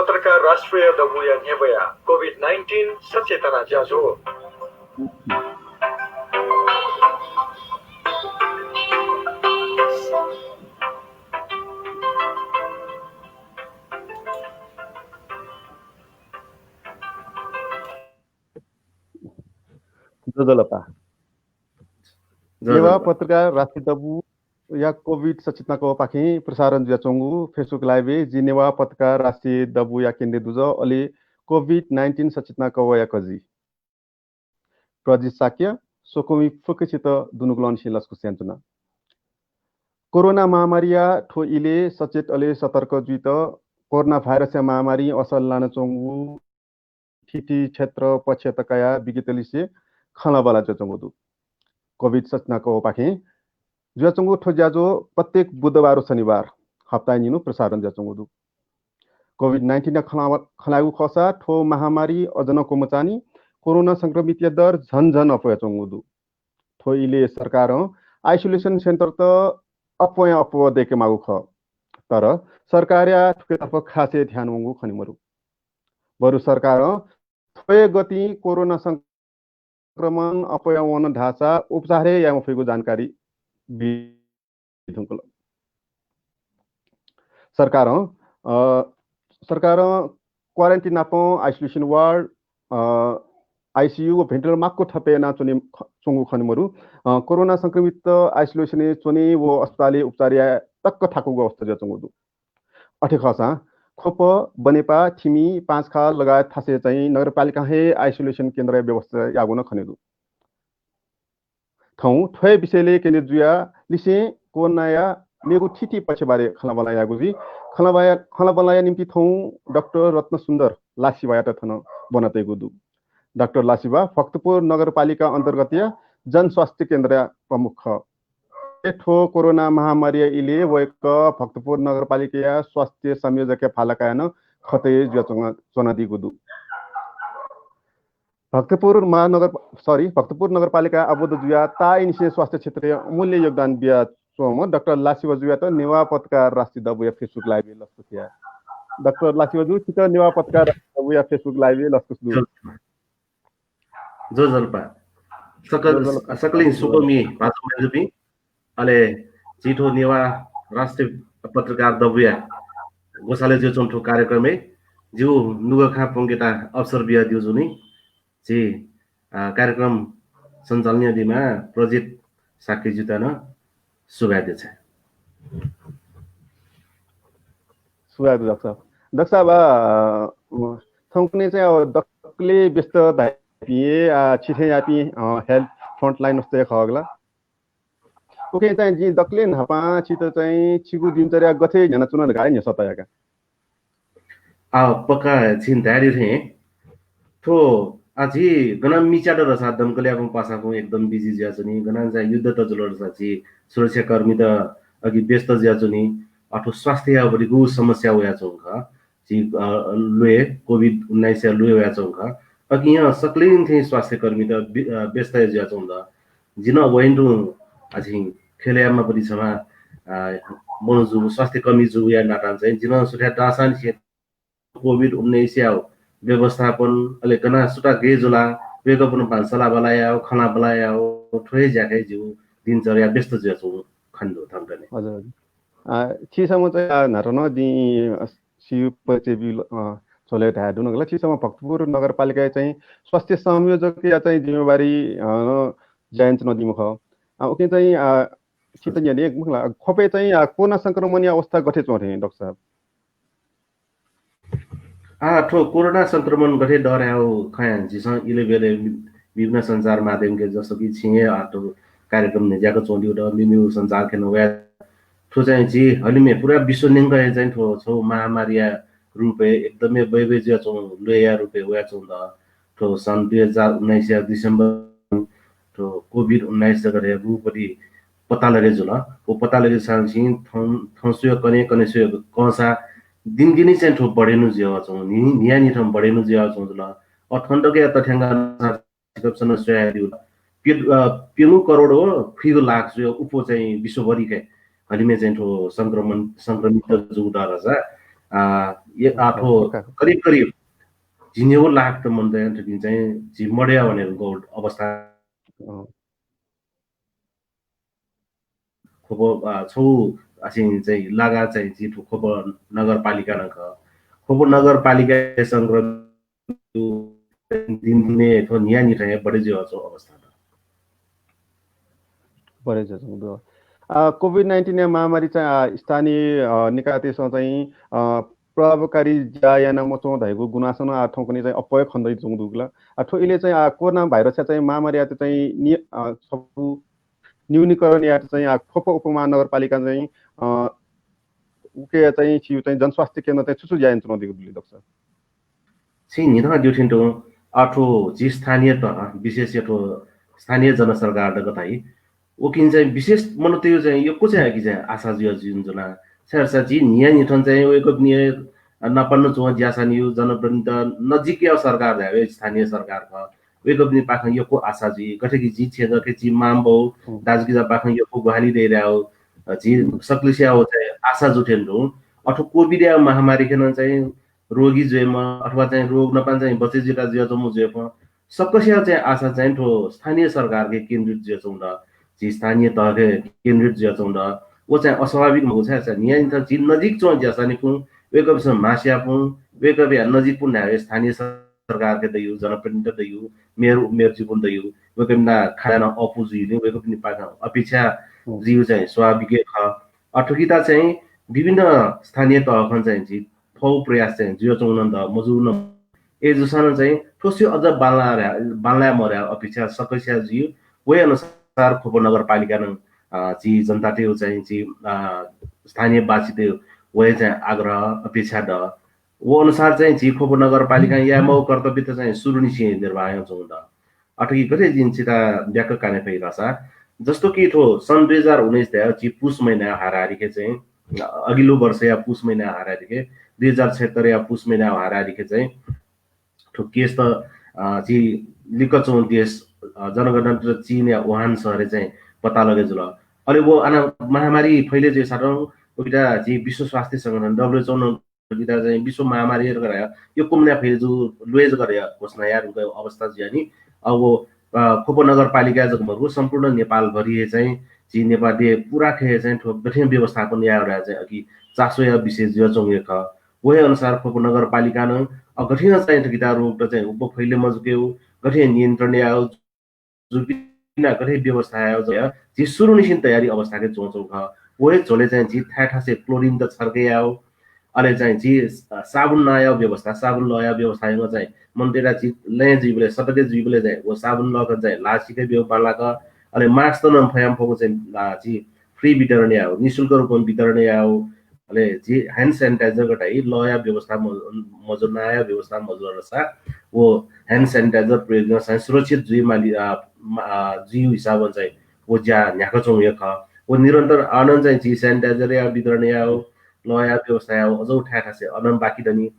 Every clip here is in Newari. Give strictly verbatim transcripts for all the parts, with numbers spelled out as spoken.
पत्रकार राष्ट्रिय दबूया न्ह्यब्वया कोभिड नाइन्टिन सचेतना ज्याझ्वः। ज्वजलपा। नेवाः पत्रकार राष्ट्रिय दबूया कोभिड सचेतना कवःपाखें प्रसारण जुयाच्वंगु Facebook live-य् जि नेवाः पत्रकार राष्ट्रिय दबूया केन्द्रीय दुजः, अले कोभिड नाइन्टिन सचेतना कवःया कजि प्रजित शाक्य, स्वकुमि फुक्कसित दुनुगलंनिसें लसकुस यानाच्वना। कोरोना महामारीया थ्व इलय् सचेत अले सतर्क जुइत कोरोना भाइरसया महामारीं असर लानाच्वंगु थीथी क्षेत्र पक्षत कयाः बिगतलिसे खँल्हाबल्हा जुयाच्वंगु दु। कोभिड सचेतना कवःपाखें जुयाच्वंगु थ्व ज्याझ्वः प्रत्येक बुधबार व शनिबार हप्ताय् निन्हु प्रसारण जुयाच्वंगु दु। कोभिड नाइन्टिनया खँ ल्हा-, खँ ल्हायेगु खःसा थ्व महामारी अझ नं क्वम्ह चाःनि। कोरोना संक्रमितया दर झन झन अप्वयाच्वंगु दु। थ्व इलय् सरकारं isolation centre-त अप्वयां अप्वः दय्केमाःगु खः। तर सरकारया थुकियातर्फ खासै ध्यान वंगु खने मदु। बरु सरकारं थ्व हे गतिं कोरोना संक्रमण अप्वयां वन धाःसा उपचार हे याये मफइगु जानकारी बी धुंकल। सरकारं, अ, सरकारं quarantine नापं isolation ward, अ, ICU व ventilator माक्व थप यानाच्वने ख-, च्वंगु खने मदु। अ, कोरोना संक्रमित isolation-य् च्वने व अस्पतालय् उपचार याये तक थाकूगु अवस्था जुयाच्वंगु दु। अथे खःसां ख्वप, बनेपा, थिमि, पाँचखाल लगायत थासय् चाहिँ नगरपालिकां हे isolation केन्द्रया व्यवस्था याःगु नं खने दु। थौं थ्व हे विषयलय् केन्द्रित जुयाः लिसें कोरोनाया मेगु थीथी पक्षबारे खँल्हाबल्हा यायेगु जुइ। खँल्हाबल्हाया, खँल्हाबल्हाया निंतिं थौं डाक्टर रत्नसुन्दर लासिबायात थन ब्वना तयेगु दु। डाक्टर लासिबा भक्तपुर नगरपालिका अन्तर्गतया जनस्वास्थ्य केन्द्रया प्रमुख खः। थ्व कोरोना महामारीया इलय् वय्कः भक्तपुर नगरपालिकाया स्वास्थ्य संयोजकया भाला कायाः नं खतय् जुया च्वना-, च्वनादीगु दु। भक्तपुर महानगर, sorry, भक्तपुर नगरपालिकाय् आबद्ध जुयाः ताःइनिसें स्वास्थ्य क्षेत्रय् अमूल्य योगदान बियाच्वंम्ह डाक्टर लासिबा जुयात नेवाः पत्रकार राष्ट्रिय दबूया Facebook live-य् लसकुस याये। डाक्टर लासिबा जु, छित नेवाः पत्रकार राष्ट्रिय दबूया Facebook live-य् लसकुस दु। ज्वजलपा। सकल, ज्वजलपा। सकलें स्वकुमि भाजु मय्जुपिं, अले झी थ्व नेवाः राष्ट्रिय पत्रकार दबूया ग्वसालय् जुयाच्वंगु थ्व कार्यक्रमय् जिगु नुगः खँ प्वंकेत अवसर बियादीगु जुनि। झी, अ, कार्यक्रम सञ्चालन यानादीम्ह प्रजित शाक्यजुयात नं सुभाय् देछाये। सुभाय् दु डाक्टर साहब। डाक्टर साहब, अ, थौंकन्हय् चाहिँ अब दकले व्यस्त धाइपिं हे, अ, छि थें याःपिं, अ, health frontline-रतय् खः ला। उकिं चाहिँ जिं दकले न्हापां छित चाहिँ छिगु दिनचर्या गथे न्ह्यानाच्वन धकाः न्ह्यसः तयाका। आ, पक्का छिं धयादी थें थ्व, आ, झी गनं मिच्यात धाःसा दंकलय् आः पासाकुं एकदम busy जुयाच्वनी। गनं चाहिँ युद्ध त जुल धाःसा झी सुरक्षाकर्मी त अघि व्यस्त जुयाच्वनी। आ, थ्व स्वास्थ्यया बढीगु समस्या वयाच्वंगु खः। झी, अ, ल्वय्, कोभिड उन्नाइसया ल्वय् वयाच्वंगु खः। अकिं सकलें थें स्वास्थ्यकर्मी त बि-, अ, व्यस्त हे जुयाच्वंगु दु। जिं नं वइन तुं आ झी खेलयामा पति छमा, आ, मनू जूगु, स्वास्थ्यकर्मी जूगुया नातां चाहिँ जिं नं सुथय् दासांनिसें कोभिड उन्नाइसया व्यवस्थापन, अले गनं सुता गय् जुला, वय्कःपिन्त सल्लाह बल्लाः यायेगु, खँल्हाबल्लाः यायेगु, थ्व हे ज्याखय् जिगु दिनचर्या व्यस्त जुयाच्वंगु खने दु थौंकन्हय्। हजुर, हजुर। आ, छिसं चाहिँ, आ, न्हापा नं जिं, अ, छिगु परिचय बिल, अ, झ्वलय् धयादीगु ला, छिसं भक्तपुर नगरपालिकाय् चाहिँ स्वास्थ्य संयोजकया चाहिँ जिम्मेवारी, अ, ज्या यानाच्वनादीम्ह खः। आ, उकिं चाहिँ, आ, छित न्ह्यःने मखुला, ख्वपय् चाहिँ, आ, कोरोना संक्रमणया अवस्था गथे च्वं थें, डाक्टर साहब? आ, थ्व कोरोना संक्रमण गथे दःधयागु खँ झीसं इलय् ब्यलय् वि-, विभिन्न सञ्चार माध्यमके जस्तो कि छिं हे आ थ्व कार्यक्रम न्ह्यज्याक च्वंदीगु दु, मेमेगु सञ्चार केन्द्र वया। थ्व चाहिँ झी हलिमय् पुरा विश्व न्यंक हे चाहिँ थ्व छगू महामारीया रूपय् एकदमै बय्बय् जुयाच्वंगु ल्वय्‌या रूपय् वयाच्वंगु दु। थ्व सन् दुई हजार उन्नाइसया डिसेम्बर थ्व कोभिड उन्नाइस जक धयागु पति पत्ता लगे जुल। व पत्ता लगे सालसिं थौं, थौं स्वया कन्हय्, कन्हय् स्वया कंसा दिनगिनि चाहिँ थ्व बढेनु जुयाच्वंगु, न्हि-, न्हियान्हि थौं बढेनु जुयाच्वंगु जुल। अ, थौं तकया तथ्याङ्क अनुसार सिकप सन स्वयादीगु प्य-, अ, प्यंगू करोड व खुइगू लाख स्वया उप्वः चाहिँ विश्वभरिकै हलिमय् चाहिँ थ्व संक्रमण, संक्रमित जूगु दु धाःसा आ, ये, आ, थ्व करिब करिब झिंन्यागू लाख त मनूत थुकिं चाहिँ झी मदया वनेगु अवस्था। अँ। ख्वप, आ, छगू आसिं चाहिँ लागा चाहिँ झी थ्व ख्वप नगरपालिका नं खः। ख्वप नगरपालिका संक्रमित दिनदिनै थ्व न्हियान्हिथं हे बढे जुयाच्वंगु अवस्था दु। बढे जुयाच्वंगु दु। आ, COVID nineteen या महामारी चाहिँ, आ, स्थानीय, अ, निकायतय्सं चाहिँ, अ, प्रभावकारी ज्या याना मच्वं धइगु गुनासो नं, आ, थौंकन्हय् चाहिँ अप्वः हे खनेदयाच्वंगु दु ला। आ, थ्व इलय् चाहिँ, आ, कोरोना भाइरसया चाहिँ महामारीयात चाहिँ नि-, अ, छपु न्यूनीकरण यायेत चाहिँ, आ, ख्वप उपमहानगरपालिकां चाहिँ, अ, उकी चाहिँ छिगु चाहिँ जनस्वास्थ्य केन्द्रं चाहिँ छु छु ज्या यानाच्वनादीगु दु ले, डाक्टर साब? छिं न्हिथं धयाथें तुं, आ, थ्व झी स्थानीय तह, विशेष या थ्व स्थानीय जनसरकार धकाः धाइ, उकिं चाहिँ विशेष मनूतय् चाहिँ यक्व चाहिँ अकि चाहिँ आशा जुया जुयाच्वन। छाय्धाःसा झी न्हियान्हिथं चाहिँ वय्कःपिनि नाप नं च्वं ज्याःसां नि, जनप्रतिनिधि नजिकया सरकार धायेवं स्थानीय सरकार खः। वय्कःपिनिपाखें यक्व आशा जुइ। गथे कि झी छेँजःखय् झी मांबौ, हम्म। दाजुकिजापाखें यक्व ग्वाहालि दयेधुंकल। अ, झी सकलेसिया व चाहिँ आशा जुथें तुं। अथवा COVID या महामारीखय् नं चाहिँ रोगी जुइम्ह अथवा चाहिँ रोग नाप चाहिँ बचे जुयाच्वंम्ह जुइफु। सकसिया चाहिँ आशा चाहिँ थ्व स्थानीय सरकारके केन्द्रित जुयाच्वंगु दु। झी स्थानीय तहके केन्द्रित जुयाच्वंगु दु। व चाहिँ अस्वाभाविक मखु, छाय्धाःसा न्हियान्हिथं झी नजिक च्वं ज्याःसां नि फुं, वय्कःपिसं म्हासिया फुं, वय्कःपिया नजिक फुं धायेवं स्थानीय सरकारके दइगु, जनप्रतिनिधि दइगु, मेयर, उपमेयरजुपिं दइगु, वय्कःपिन्त खँ ल्हायेगु अःपु जुइगु, वय्कःपिनिपाखें अपेक्षा हम्म। जुइगु चाहिँ स्वाभाविक हे खः। अ, थुकियात चाहिँ विभिन्न स्थानीय तहं चाहिँ झी थःगु प्रयास चाहिँ जुयाच्वंगु नं दु, मजूगु नं। अय्जूसां नं चाहिँ थ्व स्वयां अझ बांलाः, बांलाये मदयाः अपेक्षा सकसिया जुइ। वहे अनुसार ख्वप नगरपालिकां नं, अ, झी जनतातय्गु चाहिँ झी, अ, स्थानीयवासीतय्गु वहे चाहिँ आग्रह, अपेक्षा दु। व अनुसार चाहिँ झी ख्वप नगरपालिकां याये माःगु कर्तव्यत चाहिँ सुरुनिसें निर्वाह यानाच्वंगु दु। अथे कि गथे जिं छितः ब्याक्क काने फइ धाःसा, जस्तो कि थ्व सन् दुई हजार उन्नाइस धायेवं झी पुस महिनाया हाराहारीखे चाहिँ, अ, अघिल्लो वर्षया पुस महिनाया हाराहारीखे, दुई हजार छयत्तरया पुस महिनाया हाराहारीखे चाहिँ थ्व case त, अ, झी लिक्क च्वंगु देश, अ, जनगणना चीनया वुहान शहरय् चाहिँ पत्ता लगे जुल। अले व अन महामारी फैले जुइसाथं उकियात झी विश्व स्वास्थ्य संगठन, WHO नं इमित चाहिँ विश्व महामारी धकाः धयाः यक्व मनय् फैले जूगु ल्वय् जक धयाः घोषणा याये धुंकूगु अवस्था जुयाः नि। अब, अ, ख्वप नगरपालिका जक मखु, सम्पूर्ण नेपालभरि हे चाहिँ झी नेपाल देश पुराखे हे चाहिँ थ्व गथे व्यवस्थापन याये धयाः चाहिँ अकि चासोया विषय जुयाच्वंगु हे खः। वहे अनुसार ख्वप नगरपालिकां नं, अ, गथे चाहिँ थुकियात रोगत चाहिँ उप फैले मजुकेगु, गथे नियन्त्रण यायेगु, जुपिं नं गथे व्यवस्था यायेगु जक झी सुरुनिसें तयारी अवस्थाके च्वंच्वंगु खः। वहे झ्वलय् चाहिँ झी थाय् थासय् chlorine त छर्के यायेगु, अले चाहिँ झी, अ, साबुन लःया व्यवस्था, साबुन लःया व्यवस्था यायेगु चाहिँ मनूतय्त झी लँय् जुइबलय्, सतके जुइबलय् चाहिँ व साबुन लःखँ चाहिँ ल्हाः सिके ब्यूगु बांलाक, अले mask त नं फयामफुगु चाहिँ, अ, झी free वितरण यायेगु, निशुल्क रूपं वितरण यायेगु, अले झी hand sanitizer गथे लःया व्यवस्था म-, मजू, नाःया व्यवस्था मजू धाःसा व hand sanitizer प्रयोग यानाः चाहिँ सुरक्षित जुइ माली, अ, मा-, अ, जुइगु हिसाबं चाहिँ व ज्या न्ह्याकाच्वंगु हे खः। व निरन्तर अनं चाहिँ झी sanitizer या वितरण यायेगु, लःया व्यवस्था यायेगु, अझ थाय् थासय् अनं बाकी दनि।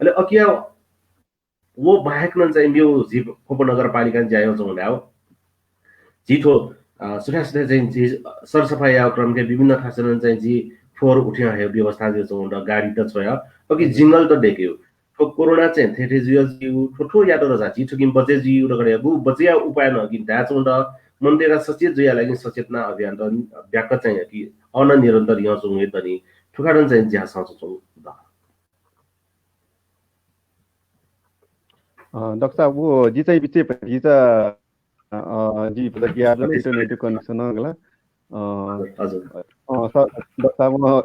अले अकिया व बाहेक नं चाहिँ मेगु झी ख्वप नगरपालिकां ज्या यानाच्वंगु धायेवं झी थ्व, अ, सुथाय् सुथाय् चाहिँ झी सरसफाइ यायेगु क्रमके विभिन्न थासय् नं चाहिँ झी फोहोर उठे हयेगु व्यवस्था जुयाच्वंगु दु, गाडीत छ्वयाः। अकिं जिंगलत दय्केगु। थ्व कोरोना चाहिँ थथे थथे जुयाः जुइगु, थ्व थ्व यात धाःसा झी थुकिं बचे जुइगु धकाः धयागु बचय् यायेगु उपाय नं अकिं धायेच्वंगु दु। मनूतय्त सचेत जुइगु लागिं सचेतना अभियान त ब्याक्क चाहिँ अकिं अनं निरन्तर यानाच्वंगु हे दनि। थुखानं चाहिँ ज्या सःच्वंगु दु। अ, डाक्टर साब, व जि चाहिँ बिचय् भतिचा, अ, जि भतिचा ग्याप जुल, internet connection नं गल। अ, हजुर, हजुर। अ, स-, डाक्टर साब, म,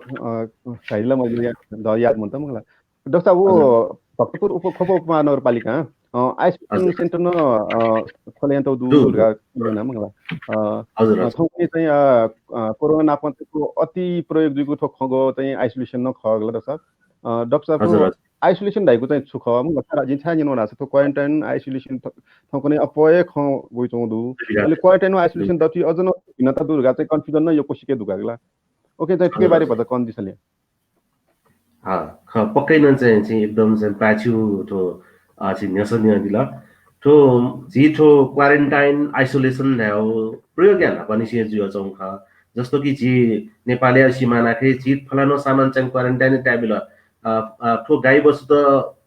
अ, साइला म याद, द-, याद मन्त मखु ला। डाक्टर साब, व हजुर। भक्तपुर उप-, ख्वप उपमहानगरपालिकां, अ, isolation हजुर। center नं, अ, खोले यानातःगु दु, दु, दु। धकाः सुनाना मखु ला। अ, हजुर, अ, हजुर। थौंकन्हय् चाहिँ, अ, अ, कोरोना नाप चाहिँ अति प्रयोग जुइगु थ्व खंगु चाहिँ isolation नं खः गल डाक्टर साब। अ, डाक्टर साब, हजुर, हजुर। Isolation धाइगु चाहिँ छु खः? मखु ला, जिं छाय् न्यनागु धाःसा थ्व quarantine, isolation थ-, थौंकन्हय् अप्वः हे खँ वइच्वंगु दु। अले quarantine व isolation दथुइ अझ नं भिन्नता दु धकाः चाहिँ confusion नं यक्व सिके दु का ला। OK, चाहिँ थुकिया बारे हजुर। भचा कन दिसँ ले। हाँ, खः, पक्कै नं चाहिँ, चाहिँ एकदम चाहिँ पाय्छि थ्व, अ, चाहिँ न्ह्यसः न्यनादिल। थ्व, झी थ्व quarantine, isolation धायेगु प्रयोग यानाः न्हापांनिसें जुयाच्वंगु खः। जस्तो कि झी नेपालया सिमानाखे झी फलानु सामान चाहिँ quarantine तयाबिल। अ, अ, थ्व गाई बस्तुत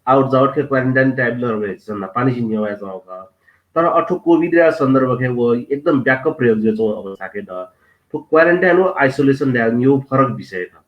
आवत जावत खे quarantine type ला रगय् झीसं न्हापांनिसें न्यवाये च्वंगु खः। तर अथ्व COVID या सन्दर्भ खे व एकदम ब्याक्क प्रयोग जुयाच्वंगु अवस्था खे दु। थ्व quarantine व isolation धायेगु निगू फरक विषय खः।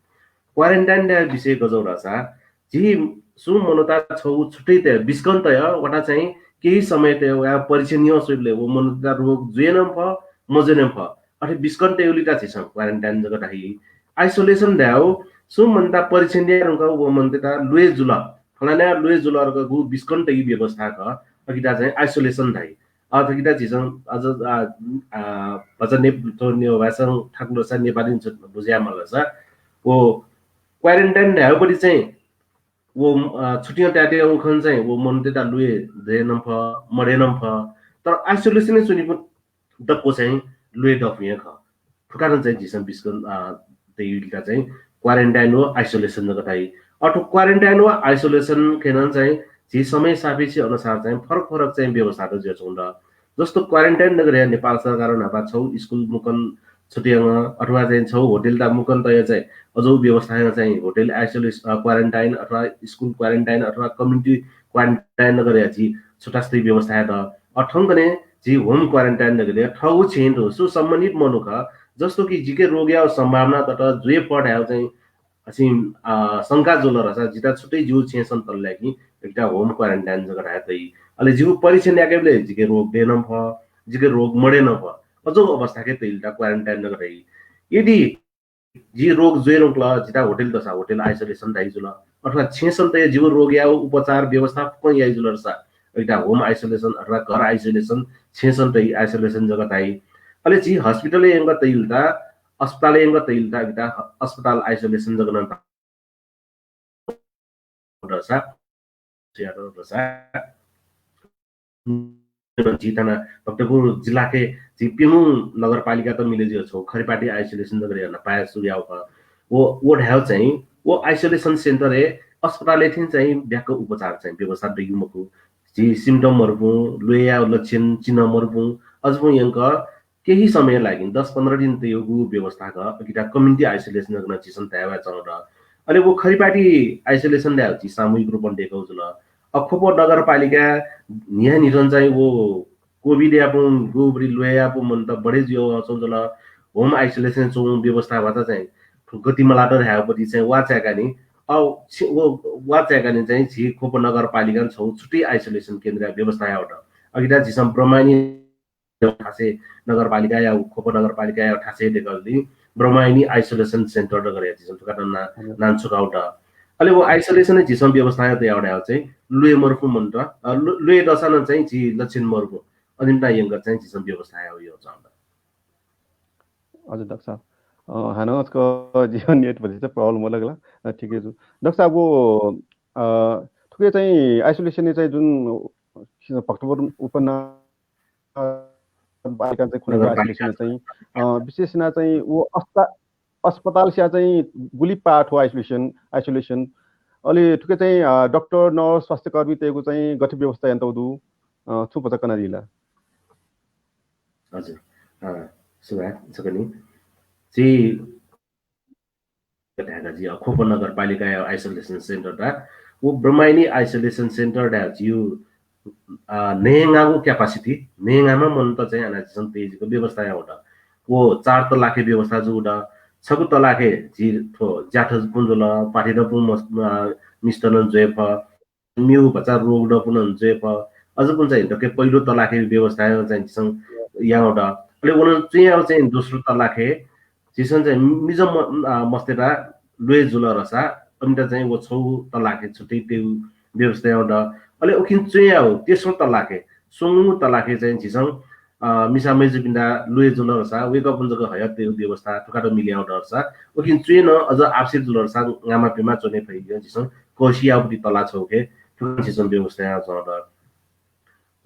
Quarantine धायेगु विषय गजौ धाःसा, झी सुं मनूता छगू छुट्टै तया, बिस्कं तया, वता चाहिँ केही समय तया वया परीक्षण याना स्वयेबलय् व मनूता रोग जुये नं फः, मजुये नं फः। अथे बिस्कं तयागुलिं का झीसं quarantine जक धाइ। Isolation धायेगु सुं मनूता परीक्षण याये धुंकाः व मनूता ल्वय् जुल, फलानाया ल्वय् जुल धकाः बिस्कं तयागु व्यवस्था खः, अकिता चाहिँ isolation धाइ। अ, थुकिता झीसं अझ, आ, आ, भचा ने-, थ्व नेवाः भाषां थाकुलसा नेपालीं छु बुझे मालसा, व quarantine धायेगुपट्टि चाहिँ व, अ, छुट्यां तयातःगु खँ चाहिँ व मनूतय्त ल्वय् दये नं फः, मदये नं फः। तर isolation य् च्वनीपिं दक्व चाहिँ ल्वय् दफुं हे खः। थुकथं चाहिँ झीसं बिस्कं, अ, तयागुलिं का चाहिँ quarantine व isolation जक धाइ। अथवा quarantine व isolation खँय् नं चाहिँ झी समय सापेक्ष अनुसार चाहिँ फरक फरक चाहिँ व्यवस्थात जुयाच्वंगु दु। जस्तो quarantine धकाः धया नेपाल सरकारं न्हापा छगू स्कुल मुक्कं छुट्यायेगु अथवा चाहिँ छगू होटलत मुक्कं तया चाहिँ अज्याःगु व्यवस्था याना चाहिँ होटल isolation, अ, quarantine अथवा स्कुल quarantine अथवा community quarantine धकाः धया झी छुट्टा छुट्टै व्यवस्था यात। अ, थौंकन्हय् झी home quarantine धकाः धया थःगु छेँय् तुं सु सम्बन्धित मनू खः, जस्तो कि जिके रोगया सम्भावना दत, जुये फः धायेगु चाहिँ असिं, अ, शंका जुल धाःसा जितः छुट्टै जिगु छेँय् सं तल लाय्‌कि, अकिता home quarantine जक धाये तइ। अले जिगु परीक्षण याकेबलय् जिके रोग दये नं फः, जिके रोग मदये नं फः। अज्याःगु अवस्थाखे तयागुलिं quarantine जक धाइ। यदि जि रोग जुये धुंकल, जितः होटल दःसा होटल isolation धाइ जुल, अथवा छेँय् सं तया जिगु रोगया उपचार व्यवस्था फुक्कं याइ जुल धाःसा अकिता home isolation अथवा घर isolation, छेँय् सं तया isolation जक धाइ। अले झी hospital य् यंक तयागुलिं, अस्पतालय् यंक तयागुलिं अकिता अस्पताल isolation जक नं धाइ धाःसा, धाःसा, झी थन भक्तपुर जिल्लाखे झी प्यम्हू नगरपालिकात मिले जुया छगू खरिपाटी isolation जक याना पाये सुरु याःगु खः। व, व धायेगु चाहिँ व isolation center य् अस्पतालय् थें चाहिँ ब्याक्क उपचार चाहिँ व्यवस्था दइगु मखु। झी symptom मरुपुं, ल्वय्‌या लक्षण चिन्ह मरुपुं, अझपुं यंक केही समय लागि दस पन्ध्र दिन तयागु व्यवस्था खः, अकिता community isolation जक नं झीसं धाये वयाच्वंगु दु। अले व खरिपाटी isolation धायेगु झी सामूहिक रूपं दयेकागु जुल। अ, ख्वप नगरपालिका न्हियान्हिथं चाहिँ व COVID याःपुं गुबरी ल्वय् याःपुं मनूत बढे जुयाच्वंगु जुल, home isolation च्वंगु व्यवस्था भचा चाहिँ गति मलात धायेगुपट्टि चाहिँ वा चाय्‌कानि, अ, छि-, व, वा चाय्‌कानि चाहिँ झी ख्वप नगरपालिकां छगू छुट्टै isolation केन्द्रया व्यवस्था याःगु दु। अकिता झीसं ब्रह्मायनी थासय् नगरपालिकाया, ख्वप नगरपालिकाया थासय् दयेकागुलिं ब्रह्मायनी isolation center धकाः धया झीसं थुकथं ना-, हजुर। नां छुकाउ द। अले व isolation झीसं व्यवस्था यात याउ धायेगु चाहिँ ल्वय् मरुपुं मनूत, अ, ल्व-, ल्वय् दःसा नं चाहिँ झी लक्षण मरुपुं अनिमता यंक चाहिँ झीसं व्यवस्था याउ याउ चाउ द। हजुर डाक्टर साहब, अ, हानं छकः जियो net भतिचा problem वल गला, अ, ठिकै छु। डाक्टर साहब, व, अ, थुके चाहिँ isolation चाहिँ जुन भक्तपुर उपन-, बालिका चाहिँ खुलेको नगरपालिका। Isolation चाहिँ, अ, विशेष याना चाहिँ व अस्पता-, अस्पताल स्या चाहिँ गुलि पाः थ्व isolation, isolation। अले थुके चाहिँ, अ, डाक्टर, नर्स, स्वास्थ्यकर्मी तयेगु चाहिँ गथे व्यवस्था यानातौ दु, अ, छु भचा कनादिला? हजुर। अ, सुभाय्, छकः नि। झी धायेका झी, अ, ख्वप नगरपालिकाया isolation center दा, व ब्रह्मायनी isolation center दा झीउ, अ, न्हय्‌ंगाःगु capacity, न्हय्‌ंगाःम्ह मनूत चाहिँ अन झीसं तयेजिक व्यवस्था याउ द। व चार तलाखे व्यवस्था जू द। छगू तलाखे झी थ्व ज्याथ पुं जुल, पाठे द पुं मस-, अ, मिस्त नं जुये फः। म्यू भचा रोग दपुन जुये फः। अझ पुन चाहिँ दक्के पहिलो तलाखे व्यवस्था चाहिँ झीसं याउ द। अले वन च्वयाउ चाहिँ दोस्रो तलाखे झीसं चाहिँ मिजं म-, अ, मस्तेता ल्वय् जुल धाःसा अमित चाहिँ व छौ तलाखे छुट्टै तयेउ व्यवस्था याउ द। अले उखिन च्वयाउ तेस्रो तलाखे, स्वंगू तलाखे चाहिँ झीसं, अ, मिसा मय्‌जुपिन्त ल्वय् जुल धाःसा वय्‌कःपुन जक हयातयेउ व्यवस्था थुकात मिले याउ द धाःसा उखिन च्वय् नं अझ आवश्यक जुल धाःसा गामा प्यमा च्वने फइगु झीसं कसियाउ पति तला छौखे थुकां झीसं व्यवस्था याउ च्वं द।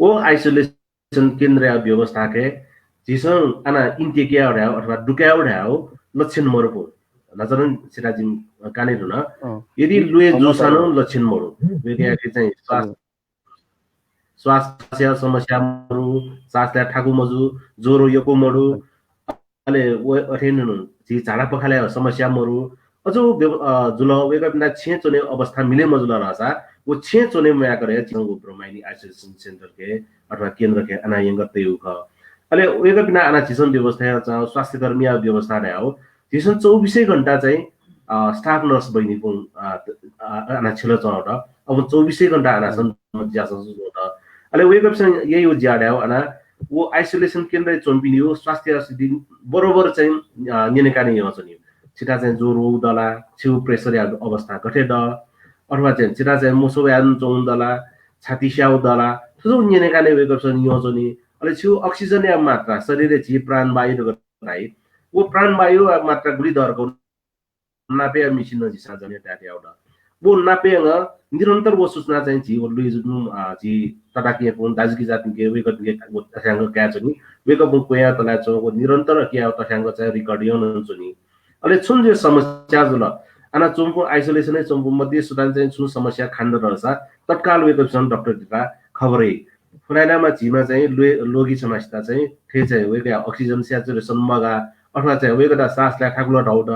व isolation केन्द्रया व्यवस्थाखे झीसं अन intake याउ धायेउ अथवा दुकाउ धायेउ लक्षण मरुपु। नजरन सिराजिम काने धुन। अँ। यदि इ-, ल्वय् अँ, जुसा नं लक्षण मरु। वय्‌कःयाके चाहिँ श्वास, हजुर। श्वासया समस्या मरु, श्वासया थाकु मजु, ज्वरो यक्व मरु, हजुर। अले व अथे नं झी झाडा पखालया समस्या मरु, अझ व व्यव-, अ, जुल, वय्कःपिन्त छेँय् च्वने अवस्था मिले मजुल धाःसा, व छेँय् च्वने मयाकर हे झीसं व ब्रह्मायणी isolation center के अथवा केन्द्र के अना यंक तयेगु खः। अले वय्कःपिन्त अना झीसं व्यवस्था याना च्वनागु स्वास्थ्यकर्मीया व्यवस्था धयागु झीसं चौबिसै घण्टा चाहिँ, अ, staff nurse बहिनीपिं, अ, अ, अना छ्यला च्वनागु दु। अब चौबिसै घण्टा अना छन् ज्यासं जुल। अले वय्कःपिन्सं याइगु ज्या धयागु अना व isolation केन्द्रय् च्वंपिनिगु स्वास्थ्य स्थिति बरोबर चाहिँ, अ, न्यनेकाने यंच्वनी। छितः चाहिँ ज्वर वःगु दला, छिगु pressure या अवस्था गथे द, अथवा चाहिँ छितः चाहिँ मसौ यानाच्वंगु दला, छाती स्याःगु दला, थुजु न्यनेकाने वय्कःपिन्सं यंच्वनी। अले छिगु oxygen या मात्रा, शरीरय् झी प्राणवायु धाइ, व प्राणवायु मात्रा गुलि दरकौ नापया machine नं झीसं जन्य तयातयागु दु। व नापया निरन्तर व सूचना चाहिँ झी व लुइजुन, अ, झी तताकेहेँपुं दाजुकिजापिन्के वय्कःपिन्के व तथ्याङ्क कायेच्वनी। वय्कःपिं क्वय् तलाय् च्वं व निरन्तर किया तथ्याङ्क चाहिँ record यानाच्वनी। अले छुं जुया समस्या जुल, अना च्वंपिं isolation य् च्वंपिं मध्ये सुथां चाहिँ छुं समस्या खनेदत धाःसा तत्काल वय्कःपिन्सं डाक्टरतय्त खबर याइ। फलानाम्ह झीम्ह चाहिँ ल्वय्, ल्वगि छम्हसित चाहिँ थथे चाहिँ वय्कःया oxygen saturation मगाः, अथवा चाहिँ वय्कःयात सास लाये थाकुल धाःगु दु,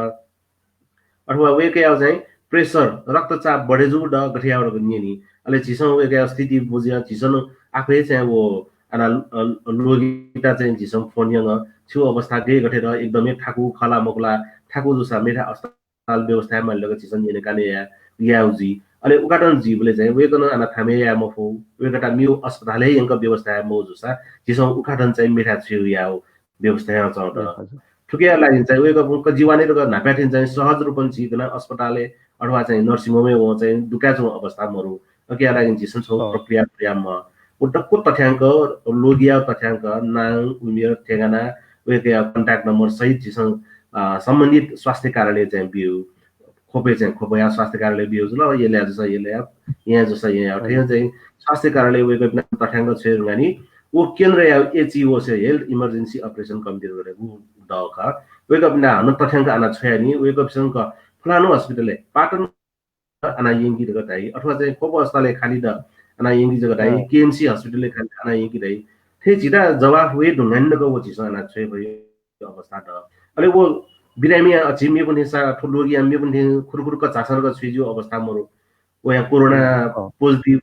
अथवा वय्कःया चाहिँ pressure, रक्तचाप बढे जूगु दु, गथे यायेगु धकाः न्यनी। अले झीसं वय्कःया स्थिति बुझे, झीसं आफै चाहिँ व अना, अ, ल्वगित चाहिँ झीसं phone यंक, छिगु अवस्था गथे गथे दु, एकदमै थाकु खः ला मखु ला, थाकु जूसा मेथाय् अस्पताल व्यवस्था याये माली धकाः झीसं न्यनेकाने या-, यायेगु जुइ। अले उद्घाटन जुइबलय् चाहिँ वय्कलं अना थामय् याये मफु, वय्कःयात मेगु अस्पतालय् यंक व्यवस्था याये मफु जूसा झीसं उद्घाटन चाहिँ मेथाय् छ्वयेगु यायेगु व्यवस्था यानाच्वनागु दु। हजुर। थुकिया लागि चाहिँ वय्कःपिं कजिवाने तक न्हापाय् थें चाहिँ सहज रूपं झी गनं अस्पतालय् अथवा चाहिँ nursing home य् वं चाहिँ दुकाय् च्वंगु अवस्था मरु। अकिया लागि झीसं छगू अँ। प्रक्रिया पुर्याम्ह। व दक्व तथ्याङ्क, ल्वगिया तथ्याङ्क, नां, उमेर, ठेगाना, वय्कःया contact number सहित झीसं, अ, सम्बन्धित स्वास्थ्य कार्यालय चाहिँ बिउ। ख्वपय् चाहिँ ख्वपया स्वास्थ्य कार्यालय बिउ जुल, यलया जूसा यलया, यँया जूसा यँया। हजुर। थें चाहिँ स्वास्थ्य कार्यालय वय्कःपिन्त तथ्याङ्क छ्वये धुंकाः नि व केन्द्रया H E O से, Health Emergency Operation Committee धइगु दु खः। वय्कःपिन्त हानं तथ्याङ्क अना छ्वया नि, वय्कःपिन्सं फलानु अस्पतालय् पाटन अना यंकी धकाः धाइ, अथवा चाहिँ ख्वप अस्पतालय् खाली दु अना यंकी जक धाइ, अँ। K M C hospital य् खाली अना यंकी धाइ। थें झीत जवाफ वये धुंकाः नि तक व झीसं अना छ्वये फइ अवस्था दु। अले व बिरामी अ, झी मेपिं थेंसा, थ्व ल्वगिया मेपिं थें खुरुखुरुक्क झासँ धकाः छ्वये ज्यू अवस्था मरु। वया कोरोना अँ। positive,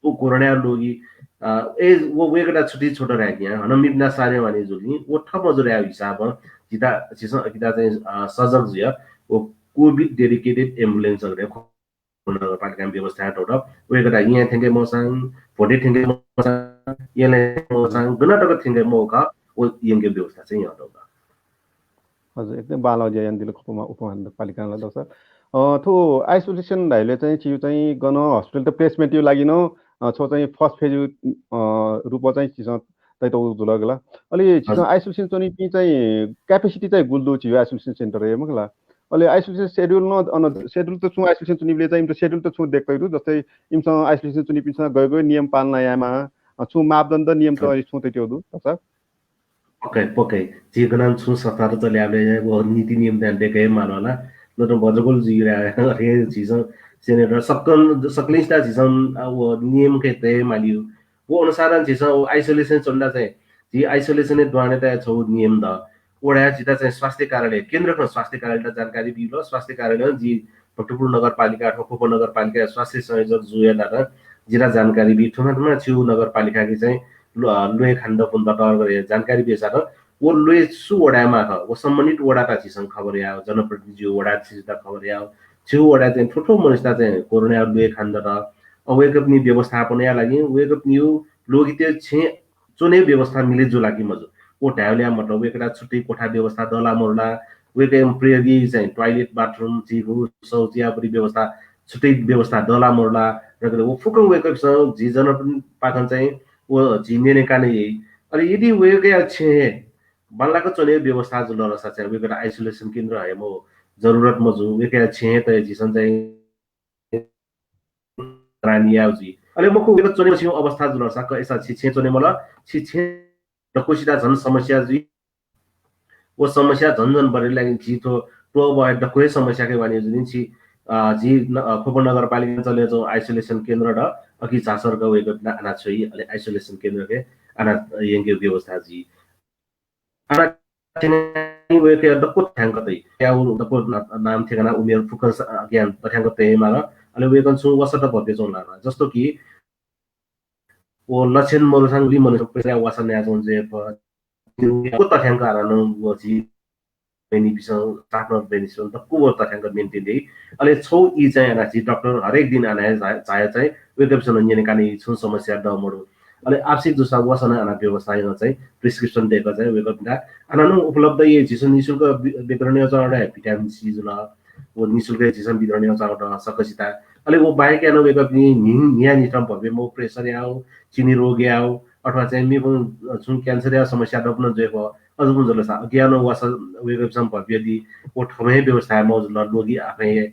व कोरोना ल्वगि, अ, ए, व वय्कःयात छुट्टै छ्वत धायेकिं, हानं मेपिन्त सारे वाने जुल नि, व थप मजूया हिसाबं झीत, झीसं अकिता चाहिँ, अ, सजग जुया, व COVID dedicated ambulance धकाः नगरपालिकां व्यवस्था यानातःगु दु। वय्कःयात यँय् थ्यंके मवःसां, भोंतय् थ्यंके मवःसां, यलय् थ्यंके मवःसां, गन तक थ्यंके मवःसां, व यंके व्यवस्था चाहिँ यानातःगु दु। हजुर, एकदम बांलाःगु ज्या यानादिल खः उपमा-, उपमहानगरपालिकां ला दक्वसित। अ, थ्व isolation धाइबलय् चाहिँ छिगु चाहिँ गन hospital त placement या लागि नं, अ, छगू चाहिँ first phase या, अ, रूपं चाहिँ छिसं तयातःगु जुल गला। अले छिसं हजुर। Isolation च्वनीपिं चाहिँ capacity चाहिँ गुलि दु छिगु isolation center य् मखु ला। अले isolation schedule नं, अन schedule त छुं isolation च्वनीबलय् चाहिँ इमित schedule त छुं दय्कातःगु दु, जस्तै इमिसं isolation च्वनीपिन्सं गय् गय् नियम पालना यायेमाः, अ, छुं मापदण्ड नियम त हजुर। छुं तयातःगु दु, दक्वसित? पक्कै, पक्कै। झी गनं छुं संस्था त चले यायेबलय् व नीति नियम त दय्के हे माल ला। नत्र भजगोल जुइ ला, अथे झीसं senator सकल, सकलेसित झीसं, अ, व नियम के तये माली। व अनुसारं झीसं व isolation च्वनेत चाहिँ, झी isolation या दुहां तया छगू नियम दु। वडाया झीत चाहिँ स्वास्थ्य कार्यालय, केन्द्र खँ स्वास्थ्य कार्यालययात जानकारी बीबलय्, स्वास्थ्य कार्यालयं झी भक्तपुर नगरपालिका अथवा ख्वप नगरपालिका स्वास्थ्य संयोजक जुया नाता जित जानकारी बी, थुमा थुमा छिगु नगरपालिकाके चाहिँ ल्व-, ल्वय् खानेत पुन दत धकाः जानकारी बीसां व ल्वय् सु वडाया माः खः, व सम्बन्धित वडात झीसं खबर याः, जनप्रतिनिधि वडा छिसुता खबर याः, छिगु वडाय् चाहिँ थ्व थ्व मनूसित चाहिँ कोरोनाया ल्वय् खाने दत। अ, वय्कःपिनि व्यवस्थापनया लागि वय्कःपिनिगु ल्वगितय् छेँय् च्वने व्यवस्था मिले जुल कि मजू? व धायेबलय् मतलब वय्कःयात छुट्टै कोठा व्यवस्था दला मरुला, वय्कःया प्रयोगी चाहिँ toilet, bathroom, झीगु शौच यापरि व्यवस्था, छुट्टै व्यवस्था दला मरुला, र व फुक्कं वय्कःपिसं झी जनपाखं चाहिँ व झी न्यनेकाने याइ। अले यदि वय्कःया छेँय् हे बांलाक च्वने व्यवस्था जुल धाःसा चाहिँ वय्कःयात isolation केन्द्र हयेमाःगु जरुरत मजू, वय्कःया छेँय् हे तया झीसं चाहिँ रानी याउ जुइ। अले मखु, वय्कः च्वने मस्यूगु अवस्था जुल धाःसा कय्सा छि छेँय् च्वने मल, छि छेँय् दक्वसित झन समस्या जुइ। व समस्या झन झन बढे लागि झी थ्व त्वःबः दक्व हे समस्या के वानी जुइ नि छि, अ, झी न-, अ, ख्वप नगरपालिका चले च्वं isolation केन्द्र द, अकि झासर क वय्कःपिन्त अना छ्वइ, अले isolation केन्द्र के अना यंके व्यवस्था जुइ। अना चाहिँ वय्कःया दक्व तथ्यांक तइ। वय्कःया दक्व ना-, नाम, ठेगाना, उमेर फुक्कं स-, अ, ज्ञान तथ्यांक तये माल। अले वय्कलं छुं वसः त भ्वय् च्वंगु ला, जस्तो कि व लक्षण मरुसां गुलि मनूत प्रेसरया वसः नयाच्वंगु जुइफु। दक्व तथ्यांक हानं व झी बहिनीपिसं, साथमा बहिनीपिसं दक्व व तथ्यांक maintain याइ। अले छगू ई चाहिँ हानं झी डाक्टर हरेक दिन हानं हे झा-, झायाः चाहिँ वय्कःपिसं नं न्यने काने ई, छुं समस्या दु मदु। अले आवश्यक जूसा वसः नं हानं व्यवस्था यानाः चाहिँ prescription दय्काः चाहिँ वय्कःपिन्त हानं नं उपलब्ध याइ। झीसं निशुल्क वि-, वितरण यानाच्वंगु दु, vitamin C जुल, व निशुल्क हे झीसं वितरण यानाच्वंगु दु सकसितं। अले व बाहेक यानाः वय्कःपिनि न्हि-, न्हियान्हिथं भ्वय् मवःगु प्रेसरया, चिनी रोगया, अथवा चाहिँ मेपिं छुं cancer या समस्या दु नं जुइफु। अझ नं जुल सा अज्याःगु वसः वय्कःपिसं भ्वय् ब्वयादी, व थःम्हं हे व्यवस्था याये माःगु जुल, रोगी आफैं हे।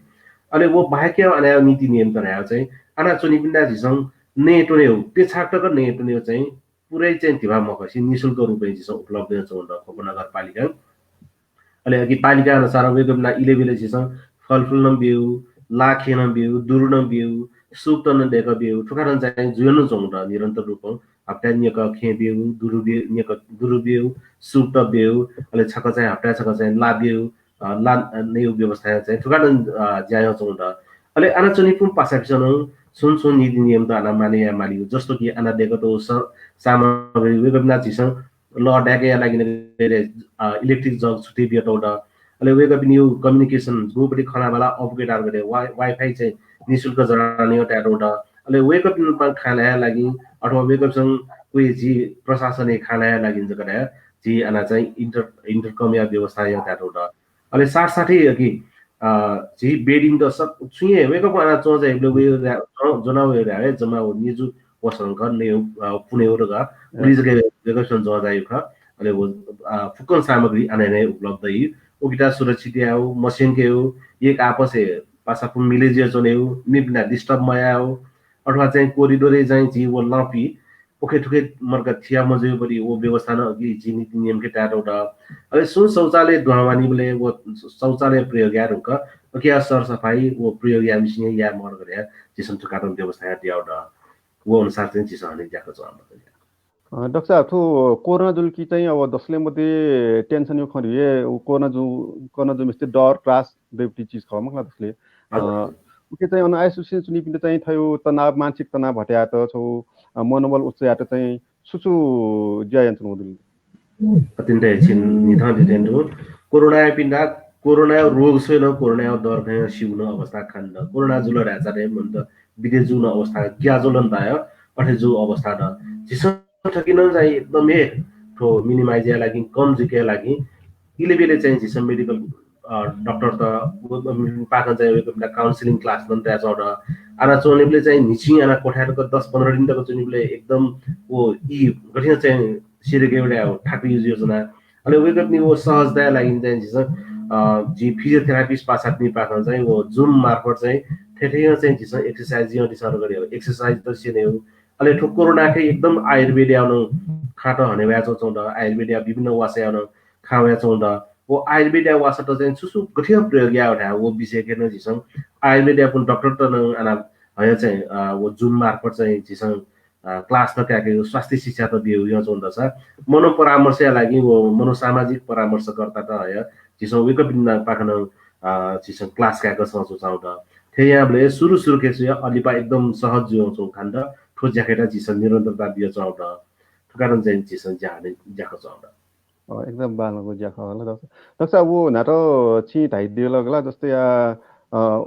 अले व बाहेक यानाः हानं नीति नियम त धायेगु चाहिँ हानं च्वनीपिन्त झीसं नयेत्वनेगु, पेछाक तक नयेत्वनेगु चाहिँ पुरै चाहिँ धिबा मखसे निशुल्क रूपय् झीसं उपलब्ध यानाच्वंगु दु ख्वप नगरपालिकां। अले अघि तालिका अनुसार वय्कःपिन्त इलय् ब्यलय् झीसं फलफुल नं ब्यू, ला खँय् नं ब्यू, दुरु नं ब्यू, soup त नं दय्काः ब्यू, थुकथं चाहिँ जुया नं च्वंगु दु निरन्तर रूपं। हप्ताय् न्यकः खँय् ब्यू, दुरु ब्यू, न्यकः दुरु ब्यू, soup त ब्यू, अले छकः चाहिँ हप्ताय् छकः चाहिँ ला ब्यू, अ, ला, अ, नयेगु व्यवस्था चाहिँ थुकथं, अ, ज्या यानाच्वंगु दु। अले हानं च्वनीपिं पासापिसं नं छुं छुं नीति नियम त हानं मानय् याये मालीगु, जस्तो कि हानं दय्कातःगु स-, सामग्री वय्कःपिन्त झीसं लः दय्केया लागि नं, अ, electric jug छुट्टै बियातःगु दु। अले वय्कःपिनिगु communication गुपट्टि खँ ल्हायेबलय् अबुके दार गथे वा-, Wi-Fi चाहिँ निशुल्क जडान यानातयातःगु दु। अले वय्कःपिन्त खँ ल्हायेया लागि अथवा वय्कःपिसं क्वय् झी प्रशासनय् खँ ल्हायेया लागि जक धाये, झी हानं चाहिँ inter-, intercom या व्यवस्था यानातयातःगु दु। अले साथसाथै अघि, अ, झी bedding त सब छुं हे वय्कःपिं हानं च्वंजाइबलय् वय् रा-, ज्वना वय् रा हे जम्मा व निजु वसः नं नयेगु, अ, पुनेगु दु का। अ। उलि जक वय्कःपिसं ज्वना जाइगु खः। अले व, अ, फुक्कं सामग्री हानं हे उपलब्ध याइ। उकियात सुरक्षित यायेगु, मस्यंकेगु, एक आपसय् पासापिं मिले जुया च्वनेगु, मेपिन्त disturb मयायेगु, अथवा चाहिँ corridor-य् चाहिँ झी व लँपि उखे थुखे मर्क थिया मजुइबलय् व व्यवस्था नं अघि झी नीति नियमके तयातःगु दु। अले सुं शौचालय दुहां वनीबलय् व शौचालय प्रयोग याये धुंकल अकिया सरसफाई व प्रयोग याःम्हसिनं याये मर्क धयाः झीसं थुकथं व्यवस्था यानातयागु दु। व अनुसार चाहिँ झीसं हानं ज्याखँ च्वनागु दु। अ, डाक्टर साहब, थ्व कोरोना जुल कि चाहिँ अब दसले मध्ये tension-या खँ धइगु, व कोरोना जु-, कोरोना जूम्हेसित डर, त्रास दइगु चिज खः मखु ला दसले। अ, हजुर। उके चाहिँ अन isolation च्वनीपिन्त चाहिँ थ्व तनाव, मानसिक तनाव हटेयात, छगू, अ, मनोबल उच्च यात चाहिँ छु छु ज्या यानाच्वनागु दु? अत्यन्त हे छिं न्हिथं धितें दु। कोरोनायापिन्त कोरोनाया रोग स्वयाः नं कोरोनाया डर खँय् स्यूगु नं अवस्था खनेदु। कोरोना जुल धाःसा हे मनूत बिदे जूगु नं अवस्था, ग्याःज्वलं धायेगु अथे जूगु अवस्था दु। झीसं थुकिं नं चाहिँ एकदम हे थ्व minimize यायेया लागि, कम जुइकेया लागि इलय् ब्यलय् चाहिँ झीसं medical, अ, डाक्टरत व, व, पाखें चाहिँ वय्कःपिन्त counselling class नं तयाच्वनागु दु। हानं च्वनीबलय् चाहिँ न्हिच्छि हानं कोठाय् तक दस पन्ध्र दिन तक च्वनीबलय् एकदम व ई गथिं चाहिँ सिधयेकेगु थाकुइ योजना। अले वय्कःपिनि व सहजताया लागि चाहिँ झीसं, अ, झी physiotherapist पासापिनि पाखें चाहिँ व Zoom मार्फत चाहिँ थथे थथे चाहिँ झीसं exercise यानादिसँ धकाः exercise त स्यनेगु। अले थ्व कोरोनाके एकदम आयुर्वेदया नं खँत हनेवयाच्वंगु दु, आयुर्वेदया विभिन्न वासःया नं खँ वयाच्वंगु दु। व आयुर्वेदया वासःत चाहिँ छु छु गथिं प्रयोग यायेगु धायेगु व विषयके नं झीसं आयुर्वेदयापिं डाक्टरत नं हानं हयाः चाहिँ, अ, व Zoom मार्फत चाहिँ झीसं, अ, class नं कायेकेगु, स्वास्थ्य शिक्षा त बियागु यानाच्वंगु दु सा। मनोपरामर्शया लागि व मनोसामाजिक परामर्शकर्तात हयाः झीसं वय्कःपिनि पाखें नं, अ, झीसं class कायेक सनाच्वनागु दु। थथे याःबलय् सुरु सुरुके स्वयाः अ लिपा एकदम सहज जुयाच्वंगु खनेदु। थ्व ज्याखँयात झीसं निरन्तरता बियाच्वनागु दु। थुकथं चाहिँ झीसं ज्या हानं ज्याखँ च्वनागु दु। अ, एकदम बांलाःगु ज्या खः ला डाक्टर। डाक्टर साहब, व न्हापा छिं धयादिल ला, जस्तै या, अ,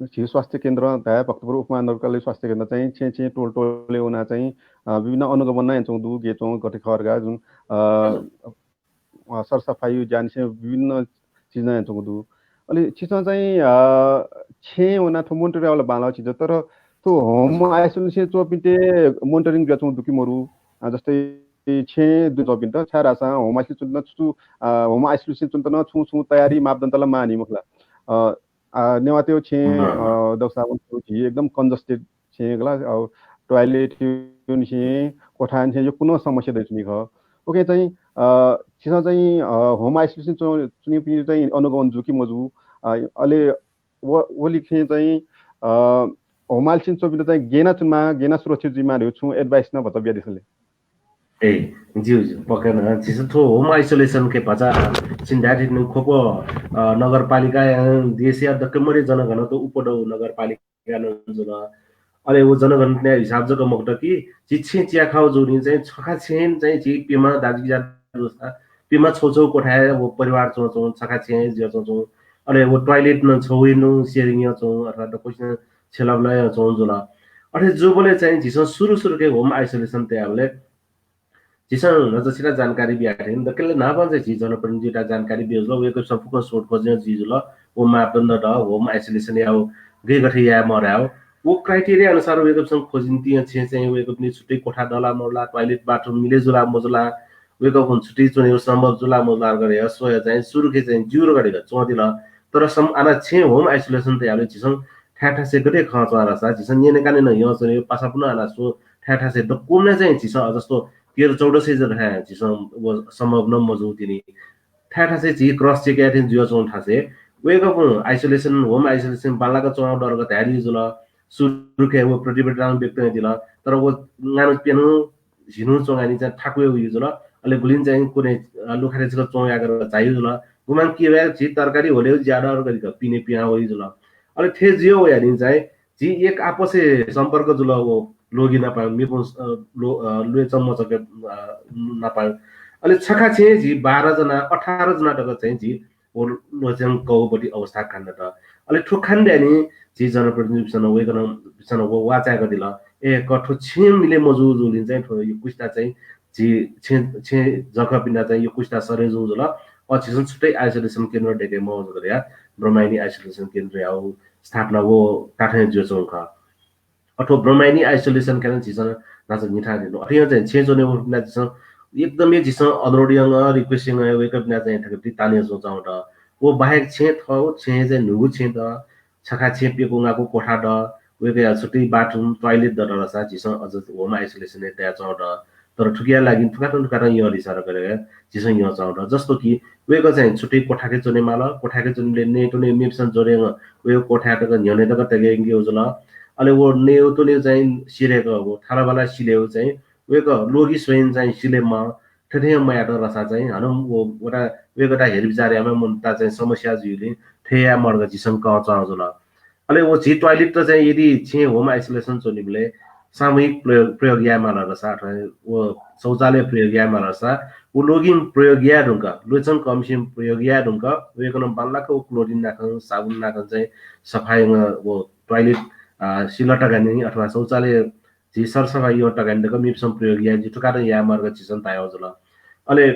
झी स्वास्थ्य केन्द्र धाये, भक्तपुर उपमहानगरपालिका स्वास्थ्य केन्द्र चाहिँ छेँ छेँ टोल टोलय् वनाः चाहिँ, अ, विभिन्न अनुगमन यानाच्वंगु दु, गय् च्वं, गथे खः धकाः जुन, अ, अ, सरसफाई ज्यानिसें विभिन्न चिज यानाच्वंगु दु। अले छिसं चाहिँ, अ, छेँय् वनाः थ्व monitor यायेगु ला बांलाःगु चिज, तर थ्व home isolation च्वंपिन्त monitoring जुयाच्वंगु दु कि मरु? अ, जस्तै छेँय् दुने च्वंपिन्त, छाय्धाःसा home isolation च्वंपिन्त छु छु, अ, home isolation च्वंपिन्त नं छुं छुं तयारी मापदण्ड ला माःनि मखु ला। अ, अ, नेवाःतय् छेँ, अँ। अ, डाक्टर साहब, झी एकदम congested छेँ खला, अ, toilet निसें, कोठा निसें यक्व नं समस्या दइच्वनी खः। उके चाहिँ, अ, छिसं चाहिँ, अ, home isolation च्वं-, च्वनीपिनि चाहिँ अनुगमन जू कि मजू? अ, अले व, व लिसें चाहिँ, अ, home isolation च्वंपिन्त चाहिँ गय् याना च्वनेमाः, गय् याना सुरक्षित जुइमाः धइगु छुं advice नं भचा बियादिसँ ले। ए, ज्यू, ज्यू, पक्का नं। झीसं थ्व home isolation के भचा छिं धायेधुन ख्वप, अ, नगरपालिकाया देशया दक्व मध्य जनघनत्व उपदौ नगरपालिका नं जुल। अले व जनघनत्वया हिसाब जक मखुत कि झी छेँ चियाखाउ जूगुलिं चाहिँ छखा छेँ चाहिँ झी प्यम्ह दाजुकिजा जूसा प्यम्ह छौ छौ कोठाय् व परिवार च्वंच्वं, छखा छेँ जुयाच्वंच्वं। अले व toilet नं छौ हे नं sharing याच्वं अथवा दक्वसिनं छेँ लाबला याच्वं जुल। अथे जूबलय् चाहिँ झीसं सुरु सुरुके home isolation तयाबलय् झीसं न्हाचः छितः जानकारी बिया थें दकले न्हापां चाहिँ झी जनप्रतिनिधितय्त जानकारी बिया जुल, वय्कःपिन्सं फुक्कं सोधखोज जुइ जुल, व मापदण्ड द, home isolation याउ गय् गथे याये मरु, व criteria अनुसार वय्कःपिन्सं खोजिन्तिया छेँ चाहिँ वय्कःपिनि छुट्टै कोठा दला मदला, toilet bathroom मिले जुला मजुला, वय्कःपिनि छुट्टै च्वने सम्भव जुला मजुला धकाः स्वया चाहिँ सुरुके चाहिँ ज्यू धकाः च्वंदिल। तर सम-, आना छेँ home isolation तयाबलय् झीसं थाय् थासय् गथे खँ च्वं धाःसा, झीसं न्यनेकाने नं यं च्वने, पासापुन आना स्व थाय् थासय् दक्वम्ह चाहिँ झीसं अ जस्तो तेह्र चौध सय जक थाय् झीसं व सम्भव नं मजू तिनि। थाय् थासय् झी cross check याये थें जुयाच्वं थासय् वय्कःपिं isolation, home isolation बांलाक च्वं दरक धायेधुइ जुल। सुरुके व प्रतिबद्धता व्यक्त यानादिल। तर व गानु प्यन्हु झिन्हु च्वंगानि चाहिँ थाकुया वइ जुल। अले गुलिं चाहिँ कुने, अ, लुखाय् छकः च्वं याकर झाइ जुल। गुम्हं कि वया झी तरकारी होले ज्यादा अर गरिक पिने पिहां वइ जुल। अले थे जुया वयानि चाहिँ झी एक आपसय् सम्पर्क जुल व लोगि नापं मेपुं, अ, लो-, अ, ल्वय् चम्मचक, अ, नापं। अले छखा छेँ झी बाह्र जना, अठार जना तक चाहिँ झी व ल्वय् चाहिँ कःबलय् अवस्था खनेदत। अले थ्व खनेदयानि झी जनप्रतिनिधिपिन्सं वय्कलं, पिन्सं व वाःचाय्कादिल। ए, क थ्व छेँ मिले मजू जूगुलिं चाहिँ थ्व यक्वसिता चाहिँ झी छेँ, छेँ जःखःपिन्त चाहिँ यक्वसिता सरे जू जुल। अ, झीसं छुट्टै isolation केन्द्र दय्के मवं जक धया ब्रह्मायणी isolation केन्द्रया स्थापना व काठें जुयाच्वं खः। अथवा ब्रह्मायणी isolation केन्द्र झीसं न्हाचः न्हिथां दिनु। अथे यां चाहिँ छेँ च्वने वःपिन्त झीसं एकदमै झीसं अनुरोध यानाः, request यानाः वय्कःपिन्त चाहिँ थुकिया ताने जुयाच्वं द। व बाहेक छेँ थव, छेँ चाहिँ न्हूगु छेँ द, छखा छेँ प्यकू गाकू कोठा द, वय्कःया छुट्टै bathroom, toilet दत धाःसा झीसं अझ home isolation-य् तयाच्वं द। तर थुकिया लागि थुकाथं थुकाथं यंदिसँ धकाः झीसं यंच्वं द। जस्तो कि वय्कः चाहिँ छुट्टै कोठाके च्वने माल, कोठाके च्वनेबलय् नयेत्वने मेपिन्सं ज्वरय् वय्कः कोठाय् तक न्ह्यःने तक तय्के यंकेगु जुल। अले व नयेत्वने चाहिँ सिधय्क व थालाबाला सिधय् चाहिँ वय्कः लोगि स्वयां चाहिँ सिधये माः, थथे यां मयात धाःसा चाहिँ हानं व, वता वय्कःयात हेरविचार यायेमाः मनूत चाहिँ समस्या जुइगुलिं थथे याये माः धकाः झीसं कःचाः जुल। अले व झी toilet त चाहिँ यदि छेँ home isolation च्वनीबलय् सामूहिक प्रयोग, प्रयोग याये माल धाःसा अथवा व शौचालय प्रयोग याये माल धाःसा व लोगिं प्रयोग याये धुंकाः, ल्वय् चंकःम्हसिं प्रयोग याये धुंकाः वय्कलं बांलाक व chlorine नाखं, साबुन नाखं चाहिँ सफा यानाः व toilet, अ, सिल तकनि अथवा शौचालय झी सरसफाइ यं तकनि तक मेपिन्सं प्रयोग याये जुइ, थुकाथं याये माः धकाः झीसं धयागु जुल। अले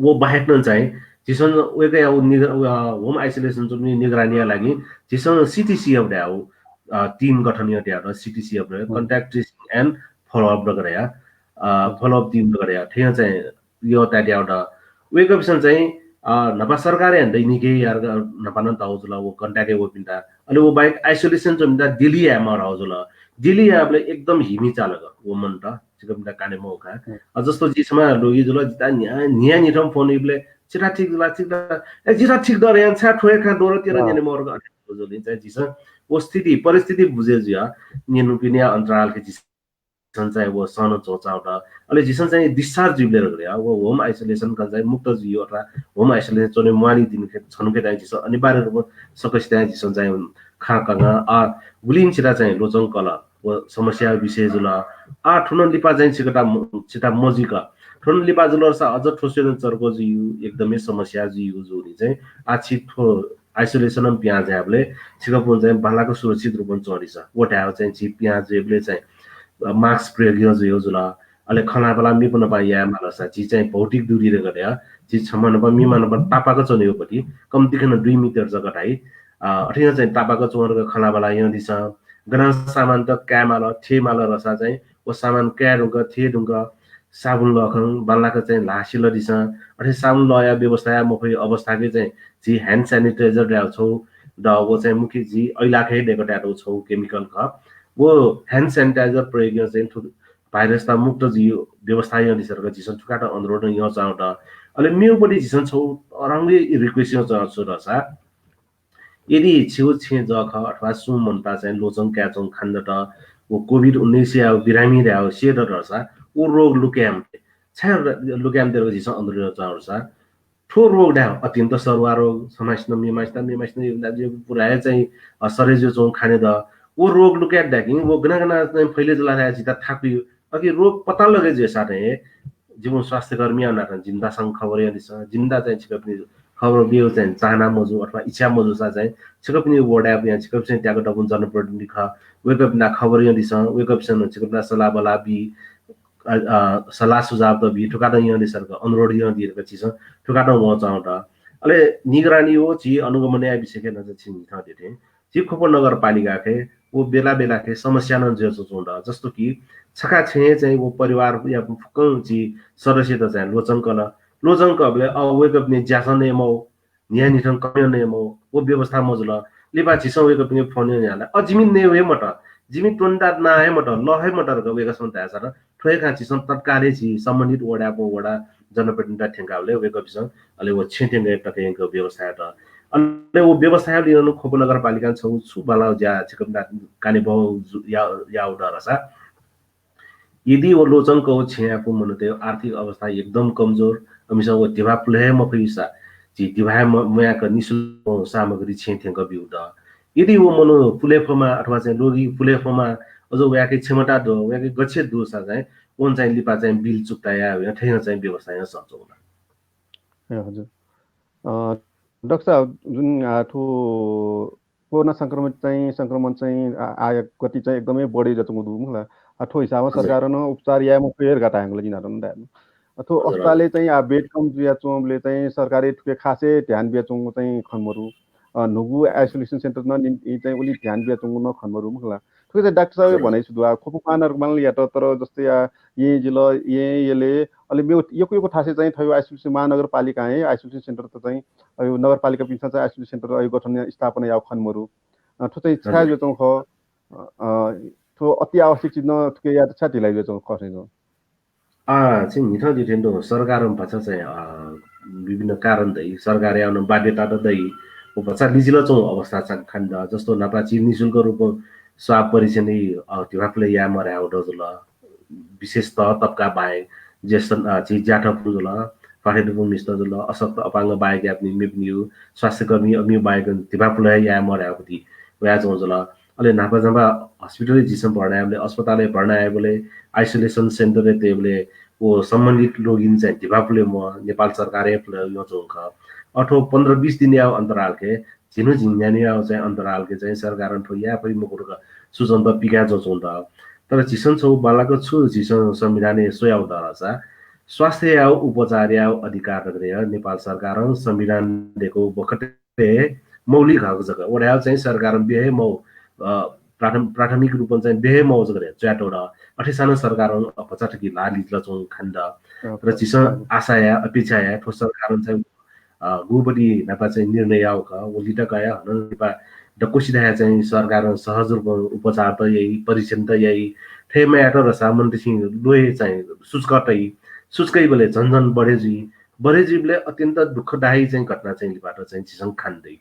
व बाहेक नं चाहिँ झीसं वय्कःया उ निग-, अ, home isolation च्वंपिनि निगरानीया लागि झीसं CTCF धयागु, अ, team गठन यानातयागु द, CTCF धयागु, हम्म। Contact Tracing and Follow Up धकाः धया, अ, हम्म। Follow Up team धकाः धया, थथे यां चाहिँ यःताय् तयागु द। वय्कःपिन्सं चाहिँ, अ, न्हापा सरकारया दैनिक यार न्हापा नं धाःगु जुल व contact-य् वःपिन्त। अले व बाहेक isolation च्वंपिन्त daily याये माः धाःगु जुल। Daily याःबलय् एकदम हिमि चालक व मनूत छिकपिन्त काने मौका। हम्म। अ, जस्तो जि छम्ह लोगि जुल, जितः न्हिया, न्हिया न्हिथं फोन याइबलय्, "छितः ठीक जुल, ठीक जुल?" "ए, जितः ठीक दु रे, छाय् थ्व हे खँ द्वहरं तेह्रं न्यने मरु?" अथे जुल। चाहिँ झीसं व स्थिति, परिस्थिति बुझे जुयाः न्यनापिनिया अन्तरालके झीसं चाहिँ व सहन च्वंचाःगु द। अले झीसं चाहिँ discharge जुइबलय् धकाः धया, व home isolation कन चाहिँ मुक्त जुइगु अथवा home isolation च्वने म्वाःनि दिनखे छन्हुके चाहिँ झीसं अनिवार्य रूपं सकसितं झीसं चाहिँ खँ कनाः, आ, गुलिं छितः चाहिँ ल्वय् चंकल। व समस्या विषय जुल। आ, थुनं लिपा चाहिँ छिकता म-, छितः मजिक। थुनं लिपा जुल धाःसा अझ थ्व स्वयां चर्को जुइगु, एकदमै समस्या जुइगु जूगुलिं चाहिँ आ, छि थ्व isolation-नं पिहां झायेबलय् छिकपिं चाहिँ बांलाक सुरक्षित रूपं च्वंदिसँ। व धायेगु चाहिँ झी पिहां जुइबलय् चाहिँ, अ, mask प्रयोग यं जुइगु जुल। अले खँल्हाबल्हा मेपिं नाप याये माल धाःसा झी चाहिँ भौतिक दूरी धकाः धया, झी छम्ह नाप मेम्ह नाप तापाक च्वनेगु पति, कम्ती खन दुई मिटर जक धाइ। अ, अथे यां चाहिँ तापाक च्वं धकाः खँल्हाबल्हा यंदिसँ। गनं सामानत काये माल, थ्यये माल धाःसा चाहिँ व सामान काये धुंकाः, थ्यये धुंकाः साबुन लःखं बांलाक चाहिँ ल्हाः सिलदिसँ। अथे साबुन लःया व्यवस्था याये मफइ अवस्थाके चाहिँ झी hand sanitizer धयागु छगू द, व चाहिँ मुख्य झी अइलाखे दय्कातयागु छगू chemical खः। व hand sanitizer प्रयोग यं चाहिँ थ्व virus-ता मुक्त जुइगु व्यवस्था यंदिसँ धकाः झीसं थुकथं अनुरोध यंचाःगु द। अले मेगु पति झीसं छगू अरंगु request यंचाःगु छु धाःसा, यदि छिगु छेँ जःखः अथवा सुं मनूत चाहिँ ल्वय् चंकाच्वंगु खनेदत, व COVID उन्नाइसया बिरामी धायेगु स्येदत धाःसा, व रोग लुके याये मते। छाय् लुके याये मते धकाः झीसं अनुरोध यानाच्वनागु धाःसा, थ्व रोग धायेगु अत्यन्त सरुवा रोग, छम्हसिनं मेम्हसित, मेम्हसिनं यक्व, यक्व पुरा हे चाहिँ, अ, सरे जुयाच्वंगु खने दु। व रोग लुके याये धायेगु, व गन गन चाहिँ फैले जुल धाःसा झीत थाकुइ। अकिं रोग पत्ता लगे जुयाः चाहिँ जिपिं स्वास्थ्यकर्मीया नातां जिमित नं खबर यंदिसँ, जिमित चाहिँ छिकपिनि खबर बियेगु चाहिँ चाहना मजू अथवा इच्छा मजूसा चाहिँ छिकपिनि वडाय् या छिकपिसं त्याक दबुं जनप्रतिनिधि खः, वय्कःपिन्त खबर यंदिसँ, वय्कःपिसं नं छिकपिन्त सल्लाह बल्लाह बी, अ, अ, सल्लाह सुझावत बी, थुकथं यंदिसँ धकाः अनुरोध यंदी धकाः झीसं थुकथं वंच्वनागु दु। अले निगरानी व झी अनुगमनया विषयके नं झी न्हिथं धयाथें झी ख्वप नगरपालिकाखे व बेला बेलाखे समस्या नं जुयाच्वंच्वंगु दु। जस्तो कि छखा छेँय् चाहिँ व परिवारया फुक्कं झी सदस्यत चाहिँ ल्वचंकल। ल्वचंकःबलय् अ, वय्कःपिनि ज्यासं नये मवः, न्हियान्हिथं कमय् नये मवः, व व्यवस्था मजुल। लिपा झीसं वय्कःपिनि फोन यंकल। अ, जिमि नये हे मत, जिमि त्वनेत नां हे मत, लः हे मत धकाः वय्कःसं धाःसा नं थ्व हे खँ झीसं तत्कालै झी सम्बन्धित वडाय् वडा जनप्रतिनिधित थ्यंकाबलय् वय्कःपिसं अले व छेँ थ्यंके तक यंके व्यवस्था यात। अले व व्यवस्था यायेबलय् नं ख्वप नगरपालिकां छगू छु बांलाःगु ज्या छिकपिन्त काने बहःगु जु-, या-, याःगु दु धाःसा, यदि व ल्वचंकःगु छेँयागु मनूतय् आर्थिक अवस्था एकदम कमजोर, अमिसं व धिबा पुले हे मफइसा, झी धिबा हे म-, मयाक निशुल्क सामग्री छेँ थ्यंक ब्यूगु दु। यदि व मनू पुले फमा अथवा चाहिँ रोगी पुले फमा, अझ वयाके क्षमता दु, वयाके गच्छे दुसा चाहिँ वं चाहिँ लिपा चाहिँ बिल चुक्ता याये, थथे चाहिँ व्यवस्था याना सःच्वंगु दु। ए, हजुर। अ, डाक्टर साहब, जुन, आ, थ्व कोरोना संक्रमित चाहिँ, संक्रमण चाहिँ, आ, आया गति चाहिँ एकदमै बढे जुयाच्वंगु दु, मखुला। आ, थ्व हिसाबमा हजुर। सरकारं नं उपचार याये मफयेर गाता हंगल जिं धाःथें धायेनु। आ, थ्व हजुर, अस्पतालय् हजुर। चाहिँ, आ, बेड कम जुयाच्वंबलय् चाहिँ सरकारं थुके खासै ध्यान बियाच्वंगु चाहिँ खने मरु। अ, न्हूगु isolation center नं निं-, ई चाहिँ उलि ध्यान बियाच्वंगु नं खने मरु, मखुला। थुके चाहिँ डाक्टर साहबया हजुर। भनाइ छु दु? आ, ख्वप महानगरपालिकां यात, तर जस्तै, आ, येँ जिल्ला, येँ, यलय्, अले मेगु यक्व यक्व थासय् चाहिँ थ्व isolation महानगरपालिकां हे isolation center त चाहिँ अय् नगरपालिकापिन्सं चाहिँ isolation center अय् गठन या-, स्थापना याःगु खने मरु। अ, थ्व चाहिँ छाय् हजुर। जुयाच्वंगु खः? अ, अ, थ्व अति आवश्यक चिज नं थुके यायेत छाय् ढिलाइ जुयाच्वंगु खः थें च्वं? आ, छिं न्हिथं धयाथें तुं सरकारं भचा चाहिँ, अ, विभिन्न कारण दइ, सरकारया नं बाध्यता त दइ, व भचा लिचिलाच्वंगु अवस्था चाहिँ खने दु। जस्तो न्हापा झी निशुल्क रूपं swab परीक्षण, अ, धिबा पुले याये मधयागु दु जुल। विशेषतः तबका बाहेक, ज्येष्ठ, अ, झी ज्याथःपिं जुल, प्वाथय् दुपिं मिस्त जुल, अशक्त अपाङ्ग बाहेक याःपिं मेपिनिगु स्वास्थ्यकर्मी अमिगु बाहेक धिबा पुले हे याये मधयागु वयाच्वंगु जुल। अले न्हापा न्हापा हस्पिटलय् झीसं भर्ना यायेबलय्, अस्पतालय् भर्ना यायेबलय्, isolation center-य् तयेबलय् व सम्बन्धित रोगीत चाहिँ धिबा पुले म्वाः, नेपाल सरकारं हे पुले यानाच्वंगु खः। अथवा पन्ध्र बिस दिनया अन्तरालके, झिन्हु झिंन्यान्हुया चाहिँ अन्तरालके चाहिँ सरकारं थ्व याये फइ मखु धकाः सूचना त पिकाच्वंच्वंगु दु। तर झीसं छगू बांलाक छु झीसं संविधानय् स्वयागु दु धाःसा, स्वास्थ्यया उपचारया अधिकार धकाः नेपाल सरकारं संविधान दय्कूगु बखतय् मौलिक हक जक। व धायेगु चाहिँ सरकारं बिये हे मवः, अ, प्राथम-, प्राथमिक रूपं चाहिँ बिये हे मवः जक धयाः च्वयातःगु दु। अथेसां नं सरकारं अ, भचा थुकी ल्हाः लिचिलाच्वंगु खने दु। अ, तर झीसं आशा याये, अपेक्षा याये, थ्व सरकारं चाहिँ अ, गुबलय् न्हापा चाहिँ निर्णय याःगु खः, व लित कयाः हानं लिपा दक्वसित हे चाहिँ सरकारं सहज रूपं उपचार त याइ, परीक्षण त याइ, थथे मयात धाःसा मनूतय्सं ल्वय् चाहिँ सुचुक तइ, सुचुकइबलय् झन झन बढे जुइ, बढे जुइबलय् अत्यन्त दुःखदायी चाहिँ घटना चाहिँ लिपा त चाहिँ झीसं खने दइ।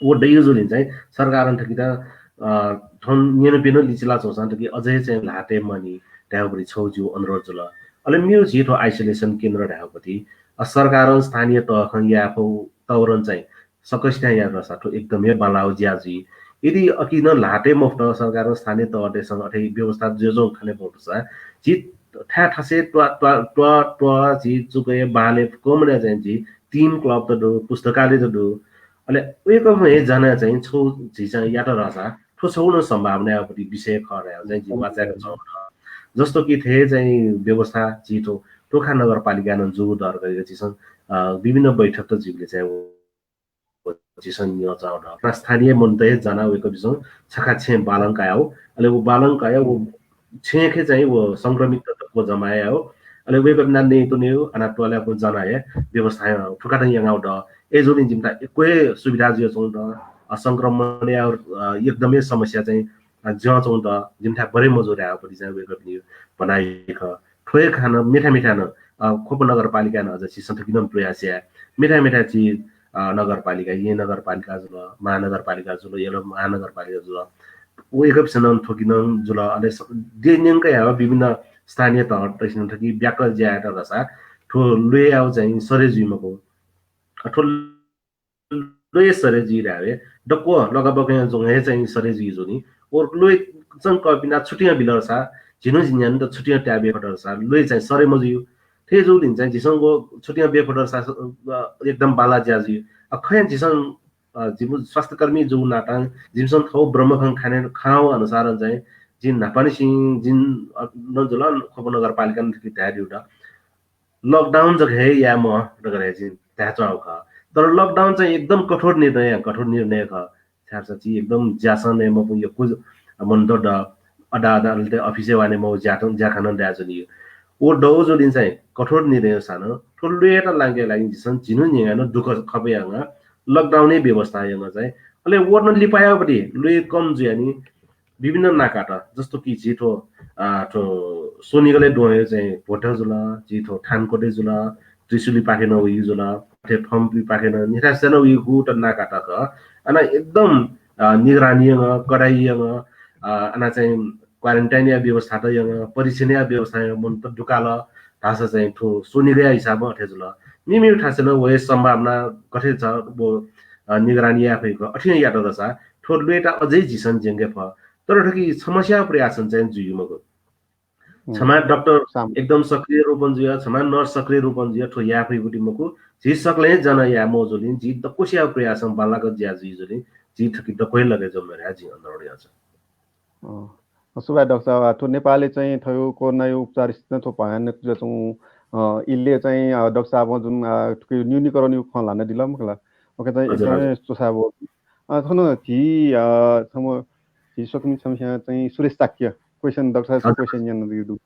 व दइगु जुलिं चाहिँ सरकारं थुकित, अ, थन न्यनाप्यना लिचिलाच्वंसां थुकी अझै चाहिँ ल्हाः तये मानि धायेगु छगू जिगु अनुरोध जुल। अले मेगु झी थ्व isolation केन्द्र धायेगु, अ, सरकारं स्थानीय तहं याये फु तवरं चाहिँ सकसिथाय् यात धाःसा थ्व एकदम हे बांलाःगु ज्या जुइ। यदि अकिं नं ल्हाः तये मफुत, सरकारं स्थानीय तहतय्सं अथे व्यवस्था जुयाच्वंगु खने मफुसा, झी थाय् थासय् त्वा, त्वा, त्वा, त्वा, झी चुकय्, बहालय् फुक्कं मनय् चाहिँ झी team club त दु, पुस्तकालय त दु। अले वय्कःपिं हे जानाः चाहिँ छगू झीसं यात धाःसा थ्व छगू नं सम्भावनाया विषय खः धायेगु चाहिँ जिं वाचाय् यानाच्वना। जस्तो कि थथे चाहिँ व्यवस्था झी थ्व तोखा नगरपालिकां नं जूगु दु धकाः झीसं, अ, विभिन्न बैठक त जूबलय् चाहिँ झीसं न्यनाच्वना। स्थानीय मनूत हे जानाः वय्कःपिन्सं छखा छेँ बालं कयाः, अले व बालं कयाः व छेँखे चाहिँ व संक्रमित तत्व जमा याः, अले वय्कःपिन्त नयेत्वनेगु, अन त्वालय् जानाः हे व्यवस्था थुकथं यानागु दु। अय्जूगुलिं जिमित यक्व हे सुविधा जुयाच्वंगु दु। अ, संक्रमणया, अ, एकदमै समस्या चाहिँ, अ, जुयाच्वंगु दु। जिमिथाय् बढे मजू धायेगु चाहिँ वय्कःपिनि भनाइ खः। थ्व हे खँ नं मेथाय् मेथाय् नं, अ, ख्वप नगरपालिकां नं अझ झीसं थुकी नं प्रयास याये। मेथाय् मेथाय् झी, अ, नगरपालिका, येँ नगरपालिका जुल, महानगरपालिका जुल, यल महानगरपालिका जुल, वय्कःपिन्सं नं थुकी नं जुल, अले स-, देय् न्यंकं याःगु विभिन्न स्थानीय तहतय्‌सं थुकी ब्याक ज्या यात धाःसा थ्व ल्वय्‌यागु चाहिँ सरे जुइ मखु। अ, थ्व ल्वय् सरे जुइ धाये दक्व लकबकया जुं हे चाहिँ सरे जुइ जुनि। व ल्वय् चाहिँ कःपिना छुट्टिं बिल धाःसा, झिन्हु झिंन्यान्हु त छुट्टिं त्याये फत धाःसा ल्वय् चाहिँ सरे मजुइ। थथे जूगुलिं चाहिँ झीसं व छुट्टिं बी फत धाःसा, अ, एकदम बांला ज्या जुइ। अ, खँय् झीसं, अ, जिमि स्वास्थ्यकर्मी जूगु नातां जिमिसं थ्व ब्रह्मखं खाने खानाव अनुसार चाहिँ जिं न्हापांनिसें जिं, अ, नं जुल, ख्वप नगरपालिकां थुकी धयादिउ द। Lockdown जक हे याये मह धकाः हे जिं धाये च्वनागु खः। तर lockdown चाहिँ एकदम कठोर निर्णय, कठोर निर्णय खः। छाय्‌धाःसा झी एकदम ज्यासं नये मफु, यक्व मनूत द, अदा अदालतय् अफिसय् वने मफु, ज्या, ज्याखँ नं दाये ज्वनी। व दौ जुलिं चाहिँ कठोर निर्णय सां नं थ्व ल्वय्‌यात लांके लागि झीसं झिन्हु न्हिंगां नं दुःख खपे याना lockdown-य् व्यवस्था याना चाहिँ। अले व नं लिपायापट्टि ल्वय् कम जुयानि विभिन्न नाकात, जस्तो कि झी थ्व, अ, थ्व स्वनिगलय् द्वहंया चाहिँ भोट जुल, झी थ्व थानकोटय् जुल, त्रिशुलीपाखें नं वइगु जुल, अथे फम्पीपाखें नं निथासय् नं वइगु त नाकात खः। अन एकदम, अ, निगरानी यंग, कडाई यंग, अ, अन चाहिँ quarantine-या व्यवस्था त यंग, परीक्षणया व्यवस्था यंग, मनूत दुकाल धाःसा चाहिँ थ्व स्वनिगया हिसाबं अथे जुल। मेमेगु थासय् नं वये सम्भावना गथे छ, व, अ, निगरानी याये फइ खः। अथे यात धाःसा थ्व ल्वय्‌यात अझै झीसं ज्यंके फः। तर थुकी समस्या प्रयासन चाहिँ जुइ मखु। हम्म। छम्ह डाक्टर साम- एकदम सक्रिय रूपं जुया, छम्ह nurse सक्रिय रूपं जुया, थ्व याये फइगु मखु। झी सकलें जना याये मजूलिं, झी दक्वसिया प्रयासं बांलाक ज्या जुइ जुलिं, झी थुकी दक्व हे लगे जू मरे, जिं अनुरोध याना च्वना। अँ, सुभाय् डाक्टर साहब। आ, थ्व नेपालय् चाहिँ थ्व कोरोनाया उपचार स्थिति थ्व भयानक जुयाच्वंगु, अ, इलय् चाहिँ, अ, डाक्टर साहबं जुन, अ, थुकी न्यूनीकरणया खँ ल्हानादिल मखुला। OK, चाहिँ हजुर, एकदमै हजुर। च्वसाः ब्वः। अ, थन झी, अ, छम्ह, झी स्वकुमि छम्हस्यां चाहिँ सुरेश शाक्य question, डाक्टर साहब, हजुर। Question यानादीगु दु।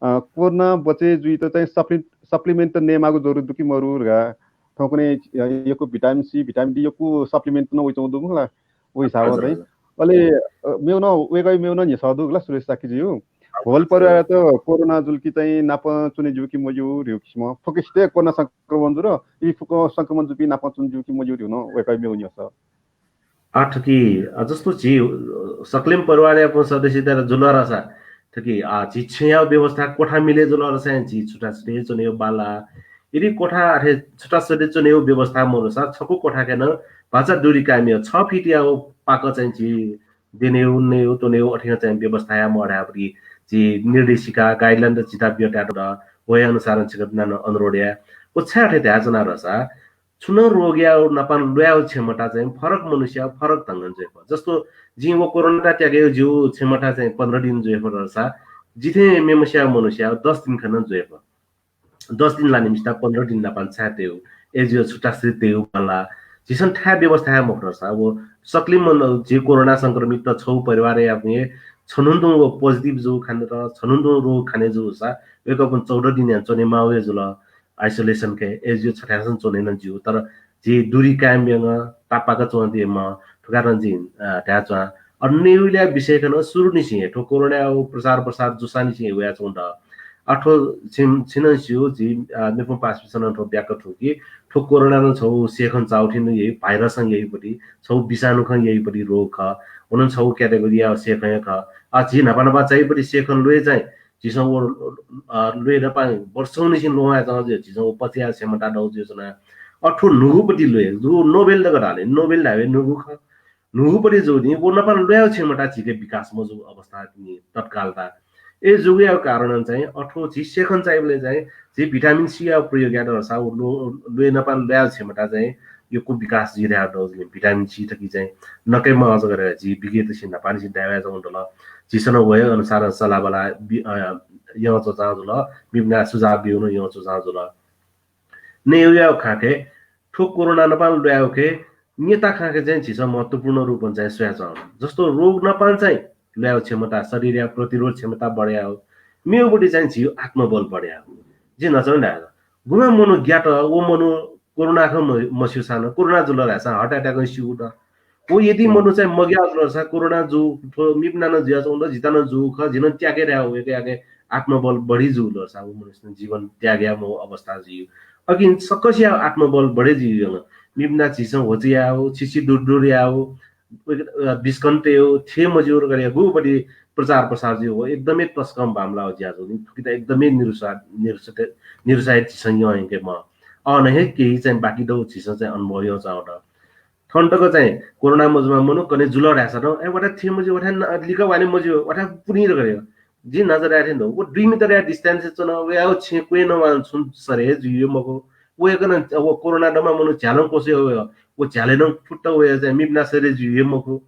अ, कोरोना बचय् जुइत चाहिँ supplement, supplement नयेमाःगु जरुरी दु कि मरु धकाः। थौंकन्हय्, अ, यक्व vitamin C, vitamin D यक्व supplement नं वइच्वंगु दु मखुला। व हिसाबं हजुर, चाहिँ। हजुर। अले, अ, मेगु नं, वय्‌कःया मेगु नं न्ह्यसः दु ला सुरेश शाक्यज्यू। हजुर, whole हजुर। परिवारयात कोरोना जुल कि चाहिँ नाप च्वने ज्यू कि मज्यू धइगु किसिमं। फुक्कसित कोरोना संक्रमण जुल, इपिं फुक्क संक्रमण जूपिं नाप च्वने ज्यू कि मज्यू धइगु नं वय्‌कःया मेगु न्ह्यसः। आ, थुकी, अ, जस्तो झी, अ, सकलें परिवारया सदस्यत जुल धाःसा, थुकी, आ, झी छेँया व्यवस्था कोठा मिले जुल धाःसा झी छुट्टा छुट्टै च्वनेगु बांला। यदि कोठा अथे छुट्टा छुट्टै च्वनेगु व्यवस्था मरुसा छकू कोठाके नं भाचा दूरी कायम याः, छ फिटया पाक चाहिँ झी द्यनेगु, नयेगु, त्वनेगु अथे चाहिँ व्यवस्था याये मधाःपट्टि झी निर्देशिका, guideline त झीत बियातःगु दु, वहे अनुसार छिकपिन्त नं अनुरोध याये। व छाय् अथे धाये च्वना धाःसा, छुं नं रोगया नाप ल्वायेगु क्षमता चाहिँ फरक मनुष्यया फरक ढंगं जुइफु। जस्तो जिं व कोरोनात त्याकेगु जिगु क्षमता चाहिँ पन्ध्र दिन जुइफु धाःसा, जिथें मेम्हस्यां मनुष्यया दस दिन खन जुइफु। दस दिन लानिम्हसित पन्ध्र दिन नाप छाय् तयेगु, अय्‌जुया छुट्टा छुट्टै तयेगु बांला। झीसं थाय् व्यवस्था याये मफु धाःसा, व सकलें मन झी कोरोना संक्रमित त छगू परिवारया हे छन्हुं तुं व positive जूगु खनेत, छन्हुं तुं रोग खने जूसा, वय्‌कःपिं चौध दिनया च्वनेमाःगु हे जुल। Isolation-के, अय्‌जुया छथाय्‌सं च्वने नं ज्यू, तर झी दूरी कायम याना, तापाक च्वनादियाम्ह, थुकाथं जिं, अ, धाये च्वना। अले नयेगुया विषयके नं सुरुनिसें हे, थ्व कोरोनाया प्रचार प्रसार जूसांनिसें हे वयाच्वंगु दु। अ, थ्व छिं, छिं नं स्यू, झी, अ, मेपुं पासापिंसं नं थ्व ब्याक थ्व कि, थ्व कोरोना नं छगू सेखं चाउथें नं याइ, virus-ं याइपट्टि, छगू विषाणुखं याइपट्टि रोग खः। व नं छगू category-या सेखं हे खः। अ, झी न्हापा न्हापा चाइपट्टि सेखं ल्वय् चाहिँ, झीसं व, अ, ल्वय् नाप वर्षौंनिसें ल्वहां वयाच्वंगु जुइ, झीसं व पचय् याये क्षमता दौ जुइ च्वना। अ, थ्व न्हूगुपट्टि ल्वय्, न्हूगु novel जक धाल, novel धाये न्हूगु खः। न्हूगुपट्टि जूगुलिं व नाप ल्वायेगु क्षमता झीके विकास मजूगु अवस्था तिनि तत्कालता। अय्‌जुयागु कारणं चाहिँ अ, थ्व झी सेखं चाइबलय् चाहिँ झी vitamin C-या प्रयोग यात धाःसा व ल्व-, ल्वय् नाप ल्वायेगु क्षमता चाहिँ यक्व विकास जुइ धयागु दौ जुलिं vitamin C थकी चाहिँ नके माः जक धयाः झी विज्ञतय्‌सं न्हापांनिसें धाये वयाच्वंगु दु। झीसं नं वहे अनुसार सल्लाहबाला बि-, अ, यंच्वंगु जुल, मेपिन्त सुझाव ब्यूगु नं यंच्वंगु जुल। नयेगुया खँके, थ्व कोरोना नाप ल्वायेगुके न्यता खँके चाहिँ झीसं महत्त्वपूर्ण रूपं चाहिँ स्वयाच्वना। जस्तो रोग नाप चाहिँ ल्वायेगु क्षमता, शरीरया प्रतिरोध क्षमता बढे यायेगु। मेगुपट्टि चाहिँ झीगु आत्मबल बढे यायेगु। जिं न्हाचः नं धाये, गुम्ह मनू ग्यात, व मनू कोरोना खँ म-, मस्यूसां नं, कोरोना जुल धाःसां heart attack-ं स्यूगु दु। व यदि हम्म। मनू चाहिँ मग्याः जुल धाःसा कोरोना जू, थ्व मेपिन्त नं जुयाच्वंगु दु, जितः नं जूगु खः, जिं नं त्याके धायेगु, वय्‌कःयाके आत्मबल बढी जूगु धाःसा व मनूयात जीवन त्याग याये मफुगु अवस्था जुइ। अकिं सकसिया आत्मबल बढे जुइ। मेपिन्त झीसं होचि यायेगु, छिछि दुर दुर यायेगु, अ, बिस्कं तयेगु, थें मज्यू धकाः यायेगु, गुगुपट्टि प्रचार प्रसार जुइ, व एकदमै तसकं बांमलाः जुयाच्वनी। थुकित एकदमै निरुत्साह, निरुत्साह, निरुत्साहित झीसं यं यंके मं। अन हे केही चाहिँ बाकी दौ झीसं चाहिँ अनुभव यं चावल। थन तक चाहिँ कोरोना मजुमा मनू कने जुल धाःसा नं, ए, वता थें मजू, वता न-, लिक्क वाने मजू, वता पुनी रक रे। जिं न्हाचा धाये थें दु, व दुई मिटर या distance च्वन, वया छेँ क्वय् नवां छुं सरे जुइ मखु। वय्कलं व कोरोना दमा मनू झ्यालं क्वसय् वया, व झ्यालय् नं फुट्ट वया चाहिँ मिपिना सरे जुइ मखु।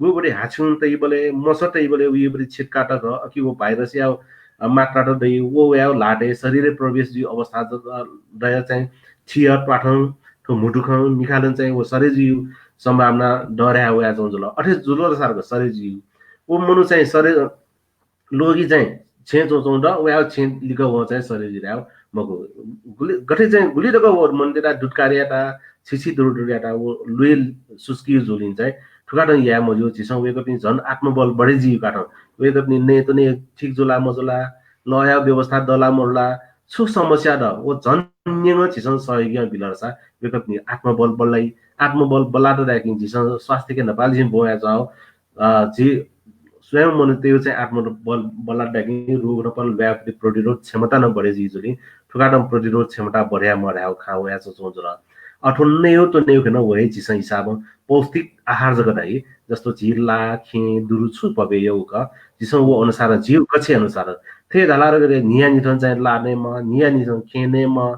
गुबलय् हाछुं तइबलय्, मस तइबलय्, उइबलय् छिक्का तक, अकि व virus या, अ, मात्रा त दइ, व वया ल्हातय् शरीरय् प्रवेश जुइ अवस्था त, अ, दया चाहिँ थिय, त्वाथं, थ्व म्हुतुखं, मिखालं चाहिँ व सरे जुइ सम्भावना दया वया च्वं जुल। अथे जुल सारक सरे जुइ। व मनू चाहिँ सरे लोगी चाहिँ छेँ च्वंच्वं द, वया छेँ लिक्क वं चाहिँ सरे जुइ धाये मखु। गुलि, गथे चाहिँ गुलि तक व मनूतय्त दुत्कार यात, छिछि दुरुदुरु यात, व लुइ सुस्की जुलिं चाहिँ थुकातं याये मज्यू। झीसं वय्कःपिं झन आत्मबल बढे जुइ कातं। वय्कःपिं नयेत्वने ठीक जुला मजुला, लःया व्यवस्था दला मदुला, छु समस्या द, व झन न्यंगं झीसं सहयोगं बिल धाःसा वय्कःपिं आत्मबल बल्लाइ। आत्मबल बल्लात धायेकिं झीसं स्वास्थ्य केन्द्र न्हापालिसें ब्वं याये चाउ। अ, झी स्वयं मनूतय् चाहिँ आत्मबल बल्लात धायेकिं रोग नाप ल्वायेगु प्रतिरोध क्षमता नं बढे जुइ जुलिं थुकातं प्रतिरोध क्षमता बढे याये मदयागु खँ वया च्वं जुल। अथवा नयेत्वनेगु खँ नं व हे झीसं हिसाबं पौष्टिक आहार जक धाइ, जस्तो झी ला, खेँ, दुरु छु भब्यू का, झीसं व अनुसार, झीगु गच्छे अनुसार। थथे धालार गथे न्हियान्हिथं चाहिँ ला नयेमाः, न्हियान्हिथं खेँ नयेमाः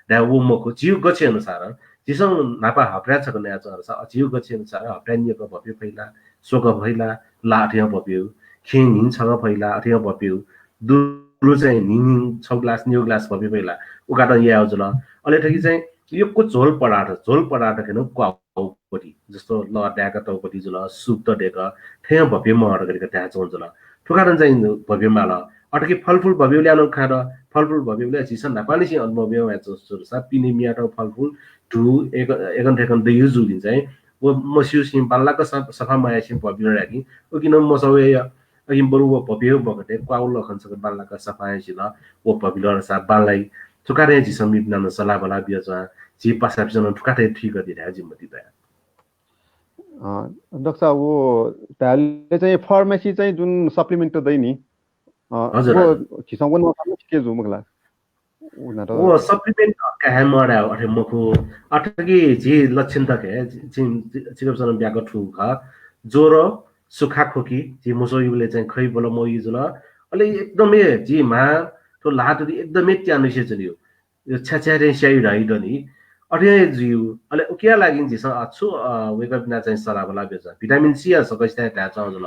धाये व मखु, झीगु गच्छे अनुसार। झीसं न्हापा हप्ताय् छकः नयाच्वंसा, झीगु गच्छे अनुसार हप्ताय् निकः भब्यू फइ ला, स्वकः फइ ला, ला अथे हे भब्यू, खेँ न्हिं छकः फइ ला, अथे हे भब्यू, दुरु चाहिँ न्हिं न्हिं छगू ग्लास, निगू ग्लास भब्यू फइ ला, उकातं याये जुल। अले थुकी चाहिँ यक्व झोल पदार्थ, झोल पदार्थ खँ नं क्वाः पति, जस्तो लः दाय्क तौ पति जुल, सुप त दय्क, थथे हे भब्यू मदत धकाः धाये च्वं जुल। थुकातं चाहिँ भब्यू माल। अथेकि फलफुल भब्यूगु ल्याः नं खँ दु, फलफुल भब्यूगु ल्याः झीसं न्हापांनिसें अनुभव याये च्वंसा पिने मियातौ फलफुल धू एक, एकन थेकन दय् जूलिं चाहिँ व मस्यूसें बांलाक स-, सफा मयासें भब्यू धायेकिं उकिं नं मसः वया। अकिं बरु व भब्यू मखु, क्वाःगु लखं छकः बांलाक सफा यासें नं व भब्यू धाःसा बांलाइ। थुकातं झीसं मिपिन्त नं सल्लाह बल्लाह बिया च्वं, झी पासापिसं नं थुकातं थुइका ति धाये जिं मतिइ तया। अ, डाक्टर साहब, व धायेबलय् चाहिँ pharmacy चाहिँ जुन supplement दइ नि, अ, हजुर, व हजुर। झीसं व नखाना ठिक जू मखु ला? व नात व supplement काये मदयाव अथे मखु। अथेकि झी लक्षण तक हे झी, झी चिकित्सकं ब्याक थू खः। ज्वर, सुखा खोकी, झी मस्यूबलय् चाहिँ खइ बल मवइ जुल। अले एकदमै झी म्हा थ्व ल्हातुति एकदमै त्यानुसे च्वनियो। यो छ्याछ्याथें स्याइ धाइ दनि। अथे हे जुइउ। अले उकिया लागि झीसं अ, छु, अ, वय्कःपिन्त चाहिँ सल्लाह बल्लाह बिया च्वं। Vitamin C या सकसितं धाये च्वं जुल।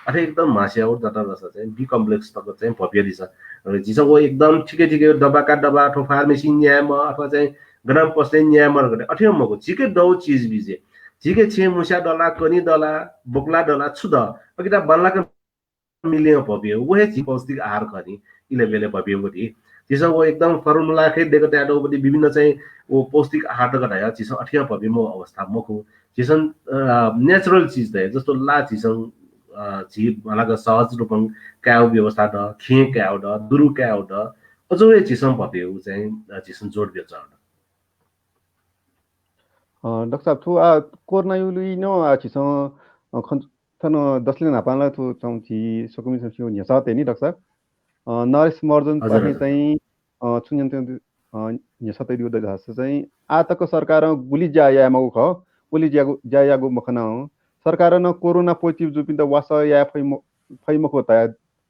अथे एकदम म्हास्याउ दत धाःसा चाहिँ B complex तक चाहिँ भब्यू दिसँ। अले झीसं व एकदम ठिकै ठिकै दबा का दबा थ्व pharmacy न्यायेमाः अथवा चाहिँ गनं पसलय् न्यायेमाः धकाः अथे मखु। झीके दउ चिज बिजे। झीके छेँ मुस्या दला, कनी दला, बोक्ला दला, छु द। अकिता बांलाक मिलें भब्यू, व हे झी पौष्टिक आहार खः नि, इलय् ब्यलय् भब्यू व ति। झीसं व एकदम formula खँ दय्क तयातौ पति विभिन्न चाहिँ व पौष्टिक आहार तक धया, झीसं अथे भब्यू मवु अवस्था मखु। झीसं, अ, natural चिज धया, जस्तो ला झीसं, अ, झी बांलाक सहज रूपं कायेगु व्यवस्था द, खेँ कायेगु द, दुरु कायेगु द, अझ हे झीसं भब्यू चाहिँ, अ, झीसं जोड बिया च्वं। अ, डाक्टर साहब, थ्व आ, कोरोना युलिं नं आ, झीसं, अ, खन, थन दसले न्हापां ला थ्व चाहिँ झी सकलमिसं स्यू न्ह्यसः तये नि, डाक्टर साहब। अ, नरेश महर्जन हजुर, पाखें हजुर। चाहिँ, अ, छु न्यंत, अ, न्ह्यसः तयादीगु दु धाःसा चाहिँ आः तक सरकारं गुलि ज्या याये माःगु खः, उलि ज्यागु, ज्या याःगु मखना। सरकारं नं कोरोना positive जूपिन्त वासः याये फइ म-, फइ मखु धया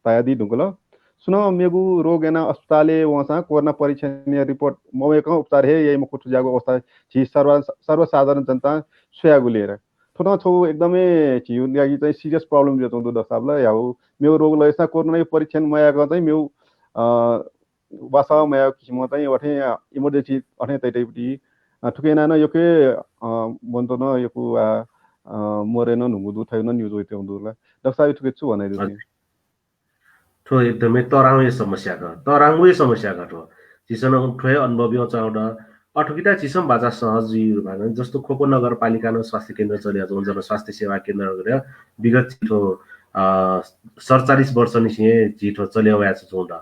धयादी धुंकल। सुनं मेगु रोग यानाः अस्पतालय् वंसां कोरोना परीक्षणया report मवय्कं उपचार हे याइ मखु थुज्याःगु अवस्था झी सर्व-, सर्वसाधारण जनतां स्वयागुलिं रे। थ्व नं छगू एकदमै झीगु लागि चाहिँ serious problem जुयाच्वंगु दु दक्वसिबें ला। याउ मेगु रोग लय्सां कोरोनाया परीक्षण मयाय्कं चाहिँ मेगु, अ, वासः मयाय्गु किसिमं चाहिँ अथे emergency अथे तयातयागु पति, अ, थुकिं यानाः नं यक्व, अ, मनूत नं यक्व, अ, अ, मरे नं धुंकूगु दु, थथे नं news वयाच्वंगु दु ला। दक्वसिबें थुकी छु भन्यदु हजुर। थ्व एकदमै तःधंगु हे समस्या खः, तःधंगु हे समस्या खः थ्व। झीसं नं थ्व हे अनुभव यानाच्वंगु दु। अथेकि ता झीसं बाचा सहज जुइ रूपं, जस्तो ख्वप नगरपालिकां नं स्वास्थ्य केन्द्र चले यानाच्वंगु, जनस्वास्थ्य सेवा केन्द्र धकाः विगत झी थ्व, अ, सतचालिस वर्षनिसें हे झी थ्व चले यानाच्वंगु दु।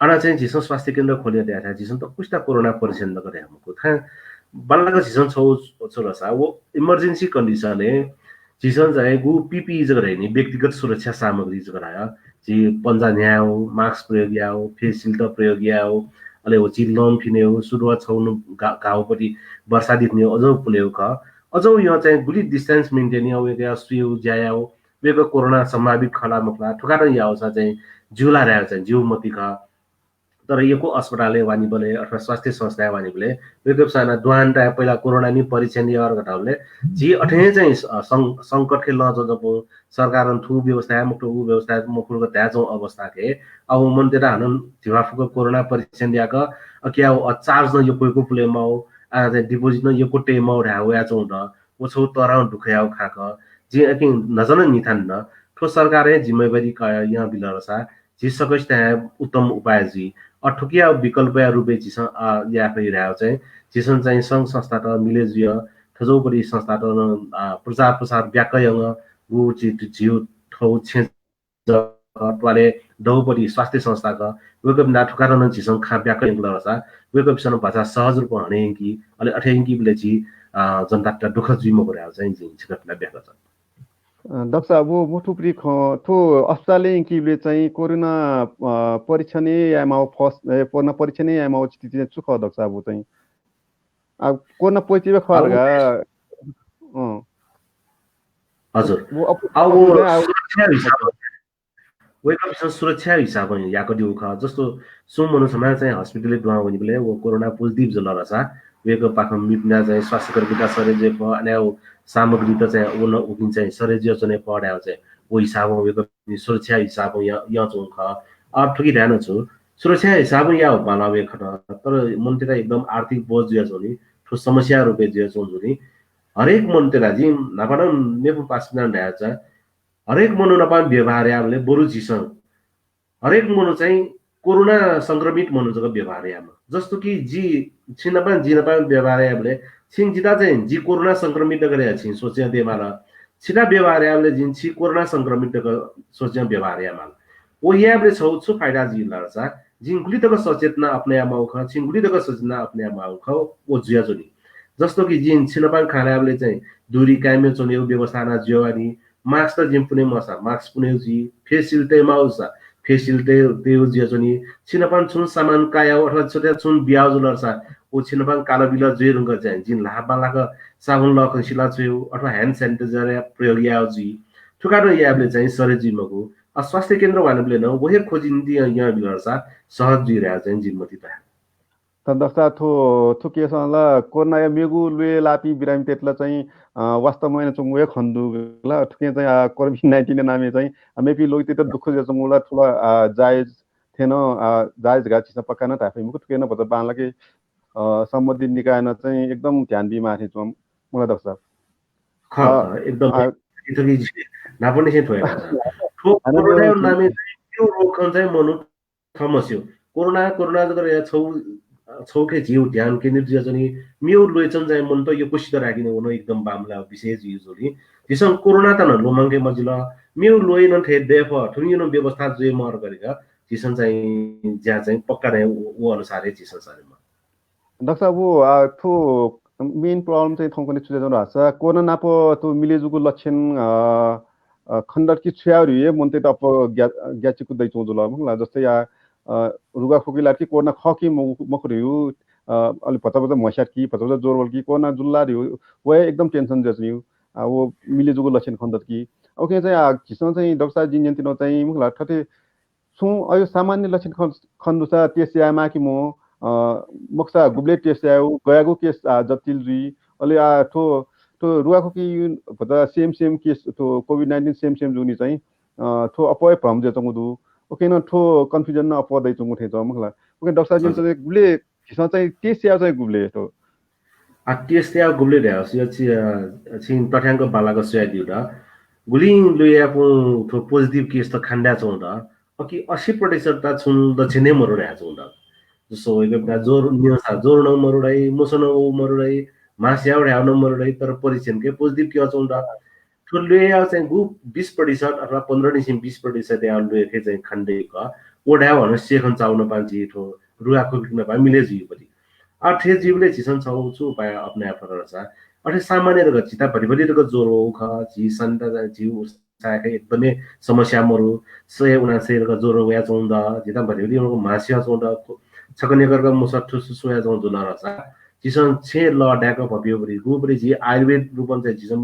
अन चाहिँ झीसं स्वास्थ्य केन्द्र खोले धयाथाय् झीसं दक्वसित कोरोना परीक्षण तक धयागु मखु। थ्व बांलाक झीसं छगू छु धाःसा व emergency condition-य् झीसं चाहिँ गु पीपीई जक धाइ नि, व्यक्तिगत सुरक्षा सामग्री जक धाइ। झी पन्जा न्ह्याउ, mask प्रयोग याउ, face shield प्रयोग याउ, अले व झी लं फिनेउ, सुरुवात छौ नु घा-, घाउपट्टि वर्षादित नि अझौ पुनेउ खः। अझौ यं चाहिँ गुलि distance maintain याउ, वय्कः सुयु ज्या याउ, वय्कः कोरोना सम्भावित खला मखला, थुकातं याउसा चाहिँ ज्यू ला धाइ चाहिँ ज्यू मति खः। तर यक्व अस्पतालय् वानिबलय् अथवा स्वास्थ्य संस्थाय् वानिबलय् वय्कःपिसं दुहां ताय् पहिला कोरोना नि परीक्षण याः धकाः धाःबलय् झी अथे चाहिँ स-, सं-, संकट के लँ जजपु सरकारं थु व्यवस्था मखु, उ व्यवस्था मखु धकाः धाय् च्वं अवस्था के। अब मनूतय्त हानं धिबा फुक्क कोरोना परीक्षण याक अकिया व charge नं यक्व यक्व पुले माउ, आ चाहिँ deposit नं यक्व तये माउ धाय् वया च्वं द। व छौ तरहं दुःख याउ खाक। जिं अकिं नजन निथान न, थ्व सरकारं जिम्मेवारी क-, यं बिल रसा झी सकसितं उत्तम उपाय जुइ। अ, थुकिया विकल्पया रूपय् झीसं, अ, याये फइ धायेबलय् चाहिँ झीसं चाहिँ संघ संस्थात मिले जुय, थजौपरि संस्थात नं, अ, प्रचार प्रसार ब्याक यंग गु झी, झीउ थौ छेँ जक त्वाले दौपरि स्वास्थ्य संस्थाक वय्कःपिन्त थुकातं नं झीसं खँ ब्याक यंकल रसा वय्कःपिसं भाषा सहज रूपं हने यंकी, अले अथे यंकीबलय् झी, अ, जनतात दुःख जुइ मखु धायेबलय् चाहिँ जिं छिकपिन्त ब्याक छ। अ, डाक्टर साहब, व मथुपुरी खँ, थ्व अस्पतालय् यंकीबलय् चाहिँ कोरोना, अ, परीक्षण याये माउ, first, ए, कोरोना परीक्षण याये माउ चिति चाहिँ छु खः डाक्टर साहब, व चाहिँ? आ, कोरोना positive खः अब धकाः, अँ। हजुर। व अप-, अब व अप-, सुरक्षा हिसाबं, वय्कःपिसं सुरक्षा हिसाबं याकदिउ खः। जस्तो सुं मनू छम्ह चाहिँ hospital-य् दुहां वनीबलय् व कोरोना positive जुल रसा, वय्कःपाखें मेपिन्त चाहिँ स्वास्थ्य कर्मीत सरे जुये फः, अले व सामग्रीत चाहिँ व न उकिं चाहिँ सरे जुयाच्वने फः धायेबलय् चाहिँ व हिसाबं वय्कःपिनि सुरक्षा हिसाबं या-, याच्वं खः। अब थुकी धाये नं छु, सुरक्षा हिसाबं याउ बांलाउ वये खत, तर मनूतय्त एकदम आर्थिक बोझ जुयाच्वनी, थ्व समस्या रूपय् जुयाच्वं जुनी। हरेक मनूतय्त जिं न्हापा नं मेपु पासापिन्त धायेबलय् चाहिँ हरेक मनू नाप व्यवहार यायेबलय् बरु झीसं हरेक मनू चाहिँ कोरोना संक्रमित मनू जक व्यवहार यायेमा। जस्तो कि जि, छि नाप जि नाप व्यवहार यायेबलय् छिं जित चाहिँ जि कोरोना संक्रमित जक धयाः छिं सोचे दयेमाल। छित व्यवहार यायेबलय् जिं छि कोरोना संक्रमित जक सोचे व्यवहार यायेमाल। व यायेबलय् छौ छु फाइदा जुइ धाःसा, जिं गुलि तक सचेतना अपनाये माउ खः, छिं गुलि तक सचेतना अपनाये माउ खः, व जुयाच्वनी। जस्तो कि जिं छि नाप खँ ल्हायेबलय् चाहिँ दूरी कायम यानाच्वनेगु व्यवस्था याना जुयावनी, mask त जिं पुने मसा, mask पुने जुइ, face shield तये माउसा, face shield तये, तये जुयाच्वनी। छि नाप छुं सामान कायाउ अथवा छुं बियाउ जुल धाःसा, व छि नाप कालबिल जुइ धुंकल चाहिँ जिं ल्हाः बांलाक साबुन लखं सिला छ्वयेउ अथवा hand sanitizer या प्रयोग याउ जुइ। थुकातं यायेबलय् चाहिँ सरे जुइ मखु। आ, स्वास्थ्य केन्द्र वानाबलय् नं व हे खोजी निंतिं यं, यं बिल धाःसा सहज जुइ धायेबलय् चाहिँ जिं मतिइ ताये। तर डाक्टर साहब, थ्व, थ्व case-ं ला कोरोनाया मेगु ल्वय् लाःपिं बिरामीतय्त ला चाहिँ, अ, वास्तवमा यानाच्वंगु हे खने दु ला। थुकिं चाहिँ, अ, COVID nineteen-या नामय् चाहिँ, अ, मेपिं लोकतय्त दुःख जुयाच्वंगु ला थ्व ला, अ, जायज थें नं, अ, जायज धकाः झीसं पक्का नं धाये फइ मखु। थुकिं नं भचा बांलाक, अ, सम्बन्धित निकायं नं चाहिँ एकदम ध्यान बीमाः थें च्वं मला डाक्टर साहब। खः, अ, खः, एकदम। अ, थुकी न्हापांनिसें थ्व हे खः। थ्व कोरोनाया नामय् चाहिँ मेगु रोग खन चाहिँ मनू थमस्यू। कोरोना, कोरोना जक धयाः छौ, छौखे झीउ ध्यान केन्द्रित जुयाच्वनी। मेउ ल्वय् च्वंपिं चाहिँ मनूत यक्व सित धायेगु नं एकदम बांमलाःगु विषय जुइ जुल नि। झीसं कोरोनात नं लुमंके मजिल। मेउ ल्वय् नं थथे दयेफः, थुकिया नं व्यवस्था जुये माः धकाः झीसं चाहिँ ज्या चाहिँ पक्का धाये व, व अनुसार हे झीसं सरे माः। डाक्टर साहब, व, आ, थ्व main problem चाहिँ थौंकन्हय् छु जुयाच्वंगु धाःसा कोरोना नाप थ्व मिले जूगु लक्षण, अ, अ, खनेदत कि छु याउ धइगु हे मनूतय्त अप्वः ग्या-, ग्याःचिकु दइच्वंगु जुल मखु ला। जस्तै या, अ, रुघा खोकी लात कि कोरोना खः कि मखु, मखु धइगु, अ, अले भचा भचा म्हस्यात कि भचा भचा ज्वर वल कि कोरोना जुल ला धइगु, व हे एकदम tension जुयाच्वनीगु। आ, व मिले जूगु लक्षण खनेदत कि। OK, चाहिँ, आ, झीसं चाहिँ डाक्टर साहब, जिं न्यनादिल चाहिँ मखु ला, थथे छुं अय् सामान्य लक्षण खन, खन दुसा test यायेमाः कि मखु, अ, मखुसा गुबलय् test यायेगु, गयागु case, आ, जटिल जुइ। अले, आ, थ्व, थ्व रुघा खोकी भचा same same case, थ्व COVID nineteen same same जूगुलिं चाहिँ, अ, थ्व अप्वः हे भ्रम जुयाच्वंगु दु। OK, नं थ्व confusion नं अप्वः दइच्वंगु थें च्वं मखु ला। OK, डाक्टर साहब, हजुर। चाहिँ गुबलय् झीसं चाहिँ test यायेगु चाहिँ गुबलय् थ्व। आ, test यायेगु गुबलय् धाःसा छि, अ, छिं तथ्याङ्क बांलाक स्वयादिउ द। गुलिं ल्वय्‌यापुं थ्व positive case त खनेदयाच्वंगु द। अले अस्सी प्रतिशत त छुं लक्षण हे मरु धयाच्वंगु द। जस्तो वय्‌कःपिन्त ज्वर, निंसा ज्वर नं मरु धाइ, मुसः नं वउ मरु धाइ, म्हास याउ धायेउ नं मरु धाइ, तर परीक्षणके positive क्यंच्वंगु द। थ्व ल्वय्‌या चाहिँ गु बिस प्रतिशत अथवा पन्ध्र निसें बिस प्रतिशत या ल्वय्‌के चाहिँ खनेदइ का। व धायेउ हानं सेखन चाउ नापं झी थ्व रुघा खोकी नापं मिले जुइपति। अथे जुइबलय् झीसं छौ छु उपाय अपनाये फत धाःसा, अथे सामान्य रक झीत भतिभति रक ज्वर वःगु खः, झी सन्ता झी साय्‌क एकदमै समस्या मरु, सय उनासय रक ज्वर वयाच्वंगु दु, झीत भतिभति रक म्हासियाच्वंगु दु, छकः निकः रक मुसः थुसुसु वयाच्वंगु जुल धाःसा झीसं छेँ लः दाय्‌क भ्वपुइबलय् गुबलय् झी आयुर्वेद रूपं चाहिँ झीसं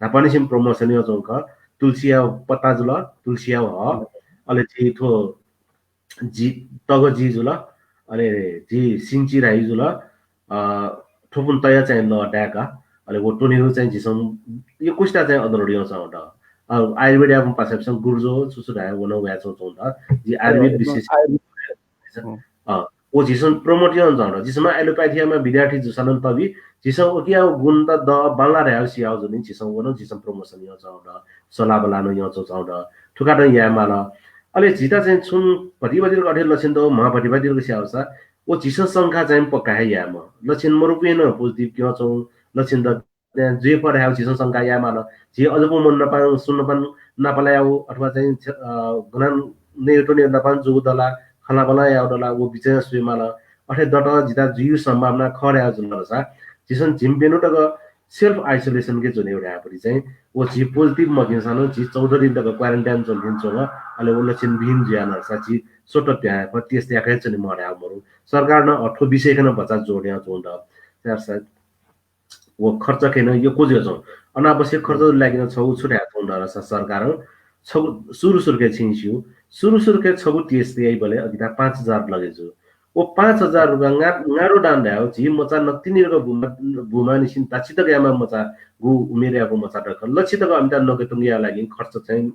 न्हापांनिसें promotion यानाच्वंगु खः। तुलसीया पत्ता जुल, तुलसीया हः, अले झी थ्व जि तगजि जुल, अले झी सिंचिराही जुल, अ, थ्वपुन तया चाहिँ लः दाय्‌क, अले व त्वनेगु चाहिँ झीसं यक्वसिता चाहिँ अनुरोध यानाच्वंगु दु। अ, आयुर्वेदया पासापिसं गुर्जो छु छु धाये व नं वयाच्वंगु दु। जि आयुर्वेद अ, विशेष आयुर्वेद, अँ। अ, व झीसं promote यानाच्वंगु दु। झीसं allopathy यामा विद्यार्थी जूसां नं तबि, झीसं उकिया गुण त द बांला धाये सियाव जुनि, झीसं व नं झीसं promotion यानाच्वंगु दु। सल्लाह बल्लाह नं यानाच्वंगु दु। थुकथं यायेमाल। अले झीत चाहिँ छुं भतिभति रक अथे लक्षण दु, म्ह भतिभति रक स्याःसा व झीसं शंका चाहिँ पक्का हे यायेमाः। लक्षण मरुपिं नं positive क्यंच्वं, लक्षण द जुइफः धायेव झीसं शंका यायेमाल। झी अजूपिं मनूत नाप, सुं नाप, नापलायेव अथवा चाहिँ छ-, अ, गनं नयेत्वने नाप जूगु दला, खँल्हाबल्हा याःगु दला, व बिचय् स्वयेमाल। अथे दत झीत जुइगु सम्भावना खः धायेव जुल धाःसा झीसं झिंप्यन्हु तक self isolation के ज्वनेगु धायेपरि चाहिँ व झी positive मभिंसां नं झी चौध दिन तक quarantine च्वने दिं च्वं, अले व लक्षण बिहीन जुया धाःसा झी स्वतः प्याहां हे फः, test याके च्वने म्वाः धायेव मरु। सरकारं नं अ थ्व विषयके नं भचा जोड यानाच्वंगु दु। व खर्च खँय् नं यक्व जुयाच्वं। अनावश्यक खर्च लागि नं छगू छु धायेच्वंगु दु धाःसा सरकारं छगू सुरु सुरुके छिं स्यू, सुरु सुरुके छगू test याइबलय् अकिता पाँच हजार लगे जू। व पाँच हजार रुपियाँ ङा-, ङारो दान धायेव झी मचा नकतिनि तक बुमा, बुमांनिसें दाछि तक यामा मचा गु उमेरयागु मचा तक लछि तक अमिता नकेतुंगया लागि खर्च चाहिँ,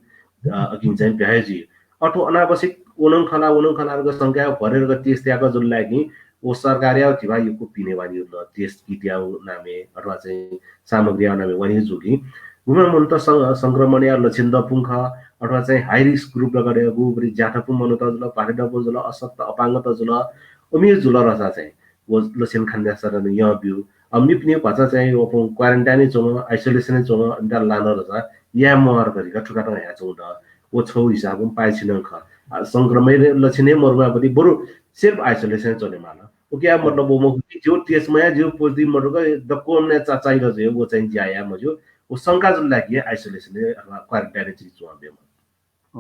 अ, अकिं चाहिँ ब्याहा जुइ। अथवा अनावश्यक वनं खला, वनं खला रक शंका भरे रक test याक जुल लागि व सरकारया धिबा यक्व पिने वानि जुल, test kit यागु नामे अथवा चाहिँ सामग्री यागु नामे वानि जुल कि गुम्ह मनूत सं-, संक्रमणया लक्षण दपुं खः, अथवा चाहिँ high risk group रक दयेगु, बरी ज्याथपुं मनूत जुल, पाठे दपुं जुल, अशक्त अपाङ्गत जुल, उमि जुल धाःसा चाहिँ व लक्षण खनेदयाः सदन यं ब्यु। अ, मिपिनि भचा चाहिँ वपुं quarantine च्वं, isolation च्वं, अमिता लान धाःसा याये म्वाः धकाः थुकथं यानाच्वंगु दु। व छगू हिसाबं पाय्‌छि नं खः। अ, संक्रमण लक्षण हे मरुमाःबलय् बरु self isolation च्वनेमाल। उकिया मतलब व मखु कि ज्यू test मयाः ज्यू positive मरुक दक्वं नं चा-, चाहिल जुइ, व चाहिँ ज्या याये मज्यू। व शंका जुल लागि isolation अथवा quarantine चिज च्वं बेमा।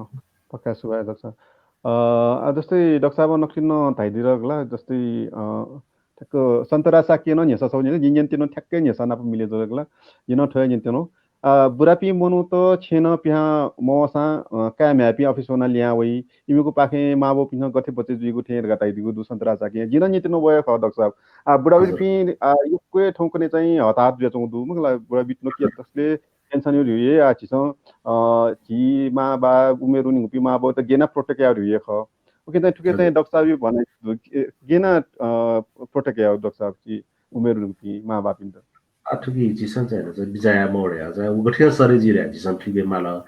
अँ, पक्का सुभाय् डाक्टर साहब। अ, आ, जस्तै डाक्टर साहब नकतिनि नं धयादिल ला, जस्तै, अ, ठ्याक्क सन्तरा शाक्य नं न्ह्यसः छगू न्ह्यसः, जिं न्यनेत्यनु ठ्याक्कै न्ह्यसः नाप मिले जुल ला, जिं नं थ्व हे न्यनेत्यनु। अ, बुरापिं मनूत छेँनं पिहां मवःसां, अ, काय् म्ह्याय्‌पिं अफिस वनाः लिहां वइ, इमिगु पाखें मांबौपिन्सं गथे बचय् जुइगु थें धकाः धयादीगु दु सन्तरा शाक्यं। जिं नं न्यनेत्यनु वया खः डाक्टर साहब। आ, बुरापिं, आ, यक्व हे थौंकन्हय् चाहिँ हताहत जुयाच्वंगु दु, मखु ला, बुरापिं नं कि तसले tension याः धइगु हे, आ, झीसं, अ, झी मांबौ, उमेर वनीगुपिं मांबौत गेना protect याः धइगु हे खः। उकिं चाहिँ थुकिं चाहिँ डाक्टर साहबं भनाइ दु, गे-, गेना, अ, protect याः डाक्टर साहब झी उमेर वनीगुपिं मांबौपिन्त। आ, थुकिं झीसं चाहिँ बिचाः याये माल धाःसा चाहिँ व गथे सरे जुइ धाःसा झीसं थुइके माल।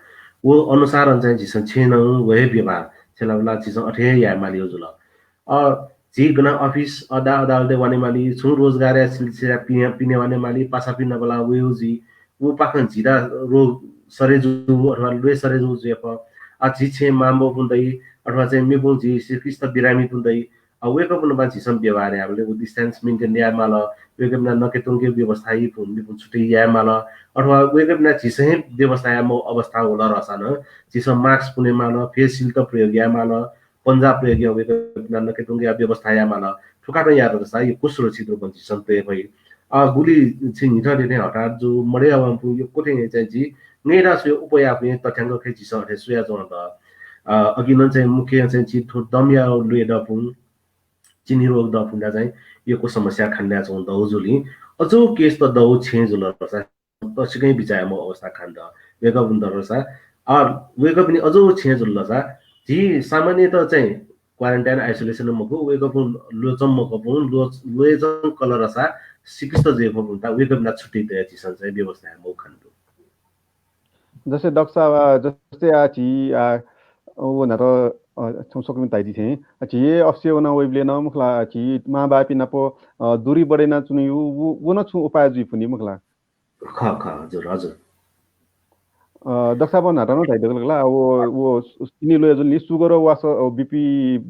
व अनुसारं चाहिँ झीसं छेँनं व हे व्यवहार, छेँ ला झीसं अथे हे याये माल जुल। अ, झी गनं अफिस, अदा, अदालतय् वनेमाली, छुं रोजगारया सिलसिला पिने, पिने वनेमाली, पासापिं नापलाः वयेगु जुइ, व पाखें झीत रोग सरे जूगु अथवा ल्वय् सरे जूगु जुइफु। अ, झी छेँ मांबौपिं दइ, अथवा चाहिँ मेपिं झी सिकिस्त बिरामीपिं दइ, अ, वय्‌कःपिं नाप झीसं व्यवहार यायेबलय् व distance maintain याये माल, वय्‌कःपिं नाप नकेतुंके व्यवस्था याइपिं, मेपिं छुट्टै याये माल, अथवा वय्‌कःपिं नाप झीसं हे व्यवस्था याये मफु अवस्था वल धाःसा नं झीसं mask पुने माल, face shield प्रयोग याये माल, पंजा प्रयोग याः वय्‌कःपिं नाप नकेतुंके व्यवस्था याये माल। थुकथं यात धाःसा यक्व सुरक्षित रूपं झीसं तये फइ। अ, गुलि छिं न्हिथं थें हताहत जू, मदया वंपिं यक्व थें चाहिँ झी नगदा स्वयाः उपाय याःपिं तथ्यांक खँय् झीसं अथे स्वयाच्वना दु। अ, अकिं नं चाहिँ मुख्य चाहिँ झी थ्व दमया ल्वय् दःपिं, चिनी रोग दःपिन्त चाहिँ यक्व समस्या खनेदयाच्वंगु दु जुल। अझ case त दउ छेँ जुल धाःसा तसकं बिचाः याये मफु अवस्था खनेदु। वय्‌कःपिन्त धाःसा, अ, वय्‌कःपिं अझ छेँ जुल धाःसा झी सामान्यतः चाहिँ quarantine isolation मखु, वय्‌कःपिं ल्वय्‌च्वं मखुपिं, ल्वय्-, ल्वय्‌च्वंकल धाःसा सिकिस्त जुइफुपिन्त वय्‌कःपिन्त छुट्टै तयाः झीसं चाहिँ व्यवस्था याये माःगु खनेदु। जस्तै डाक्टर साहब, आ, जस्तै आ, झी, आ, व न्हात, अ, छुं सकलपिं धयादी थें, आ, झी अफिसय् वना वइबलय् नं मखु ला, झी मांबौपिं नाप, अ, दूरी बढय् यानाच्वनेगु, व, व नं छुं उपाय जुइफु नि मखु ला? खः, खः, हजुर, हजुर। अ, डाक्टर साहबं न्हात नं धयादिल ला, व, व चिनी ल्वय् जुल नि, sugar वा स-, अ, BP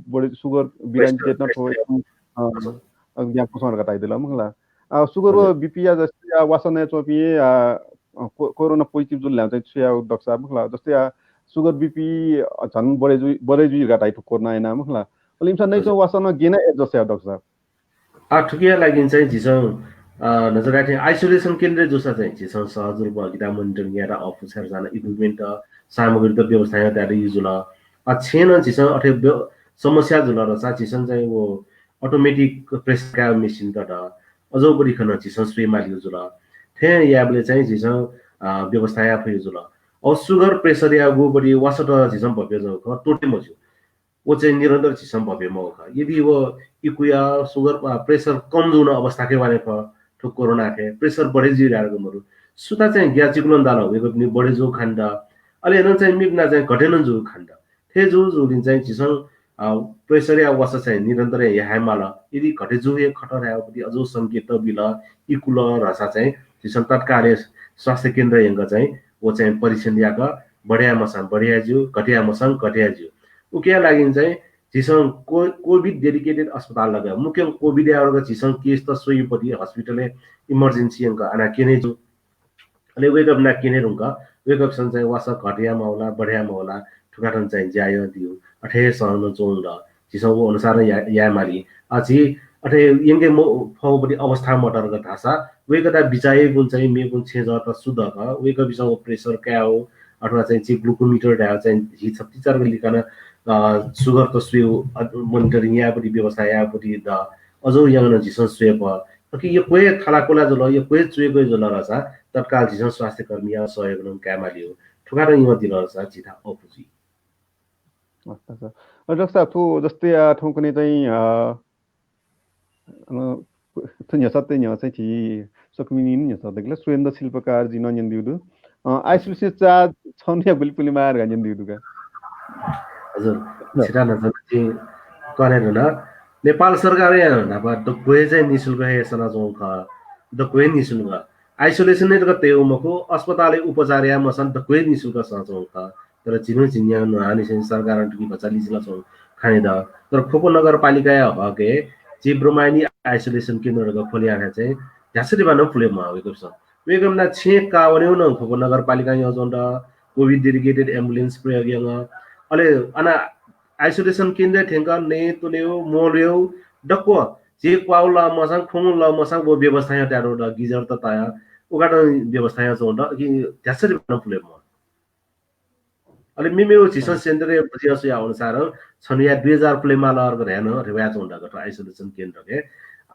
बढे, sugar बिरामी pressure, जेतना थ्व, pressure। अ, हजुर। अ, ज्ञान पोषण का धयादिल मखु ला। अ, sugar व हजुर। BP या जस्तै, अ, वासः नयाच्वंपिं, अ, अ, को-, कोरोना positive जुल धाःसा चाहिँ छु याये दक्सा मखु ला? जस्तै, अ, sugar BP, अ, झन बढे जुइ, बढे जुइ धकाः धाइ थ्व कोरोना याना मखु ला? अले इमिसं नयाच्वंगु वासः नं गय् याना adjust याये दक्सा? आ, थुकिया लागिं चाहिँ झीसं, अ, न्हाचः धाये थें isolation केन्द्र जूसा चाहिँ झीसं सहज रूपं अकिता monitoring यायेत अःपु छेँय् जाना equipment, सामग्री त व्यवस्था यायेत use जुल। आ, छेँय् नं झीसं अथे व्य-, समस्या जुल धाःसा झीसं चाहिँ व automatic pressure कायेगु machine त द, अज्याःगु बढी खँ नं झीसं स्वये मालीगु जुल। थें यायेबलय् चाहिँ झीसं, अ, व्यवस्था याये फइगु जुल। अ, sugar pressure यागु बढी वासः त झीसं भप्या जूगु खः, त्वःते मज्यू। व चाहिँ निरन्तर झीसं भप्या मवः खः। यदि व इकुया sugar, अ, pressure कम जूगु अवस्थाय् वने फः, थ्व कोरोनाय् pressure बढे जुइ धकाः मरु। सुता चाहिँ ग्याःचिकुलं दाल, वय्कःपिनि बढे जूगु खने दु। अले नं चाहिँ मेपिना चाहिँ घटे नं जूगु खने दु। थथे जू जूगुलिं चाहिँ झीसं, अ, pressure या वासः चाहिँ निरन्तर याये माल। यदि घटे जू हे खः धाःसा अज्याःगु संकेत बिल, इकुल धाःसा चाहिँ झीसं तत्काल हे स्वास्थ्य केन्द्र यंक चाहिँ व चाहिँ परीक्षण याक बढे याये मसं बढे याये ज्यू, घटे याये मसं घटे याये ज्यू। उकिया लागिं चाहिँ झीसं को-, COVID dedicated अस्पताल लगायत मुख्य COVID याःगु झीसं case त स्वइपति hospital य् emergency यंक अन क्यने ज्यू। अले वय्कःपिं नाप क्यने धुंकाः वय्कःपिन्सं चाहिँ वासः घटे याये माःगु ला, बढे याये माःगु ला, थुकथं चाहिँ ज्या यानादिउ। अथे हे सः नं च्वंगु दु। झीसं व अनुसार या-, याये माली। अ, झी अथे यंके म-, फःपति अवस्था मदु धकाः धाःसा वय्कःपिन्त बिचाः याइपिं चाहिँ मेपिं छेँजःत सु दु का, वय्कःपिन्सं व pressure कायेगु अथवा चाहिँ झी glucometer धायेगु चाहिँ झी छतिचारक लिकान, अ, sugar त स्वयेगु, अ, monitoring यायेपति व्यवस्था यायेपति दु। अज्याःगु यंकं नं झीसं स्वये फः। अकिं यक्व हे थालाकुला जुल, यक्व हे च्वय्कू जुल धाःसा तत्काल झीसं स्वास्थ्य कर्मीया सहयोग नं काये माली हो। थुकथं यंकादिल धाःसा झीत अःपु जुइ। अच्छा, अच्छा। अ, डाक्टर साहब, थ्व जस्तै, अ, थौंकन्हय् चाहिँ, अ, अ, थ्व न्ह्यसःतय् न्ह्यः चाहिँ झी सकसिनं न्ह्यसः दकलय् सुरेन्द्र शिल्पकारजुं न्यनादीगु दु। अ, isolation charge छन्हुया गुलि पुले माः धकाः न्यनादीगु दु का। हजुर, हजुर। छित नं चाहिँ कने धुन। नेपाल सरकारया न्हापा दक्व हे चाहिँ निशुल्क हे सनाच्वंगु खः। दक्व हे निशुल्क। Isolation हे जक तयेगु मखु, अस्पतालय् उपचार याये मसं दक्व हे निशुल्क सनाच्वंगु खः। तर झिन्हु झिंन्यागु न्हापांनिसें सरकारं थुकी भचा लिचिलाच्वंगु खने दु। तर ख्वप नगरपालिकाया हकय् झी ब्रह्मायणी isolation केन्द्र जक खोले याःथाय् चाहिँ ध्यासरिबा नं पुले म्वाः वय्कःपिन्सं। वय्कःपिन्त छेँ काः वनेगु नं ख्वप नगरपालिकां यंकाच्वंगु दु, COVID dedicated ambulance प्रयोग यानाः। अले अन isolation केन्द्रय् थ्यंकाः नये त्वनेगु, म्वःल्हुयेगु, दक्व झी क्वाःगु लः मसं, ख्वंगु लः मसं व व्यवस्था यानातयागु दु, geyser त तयाः उकिया व्यवस्था यानाच्वंगु दु, कि ध्यासरिबा नं पुले म्वाः। अले मेमेगु झीसं हम्म। Centre-य् बुझे स्वयाः अनुसारं छन्हुया दुई हजार पुले माल धकाः धाये नं अथे वयाच्वंगु दु का थ्व isolation केन्द्रय्।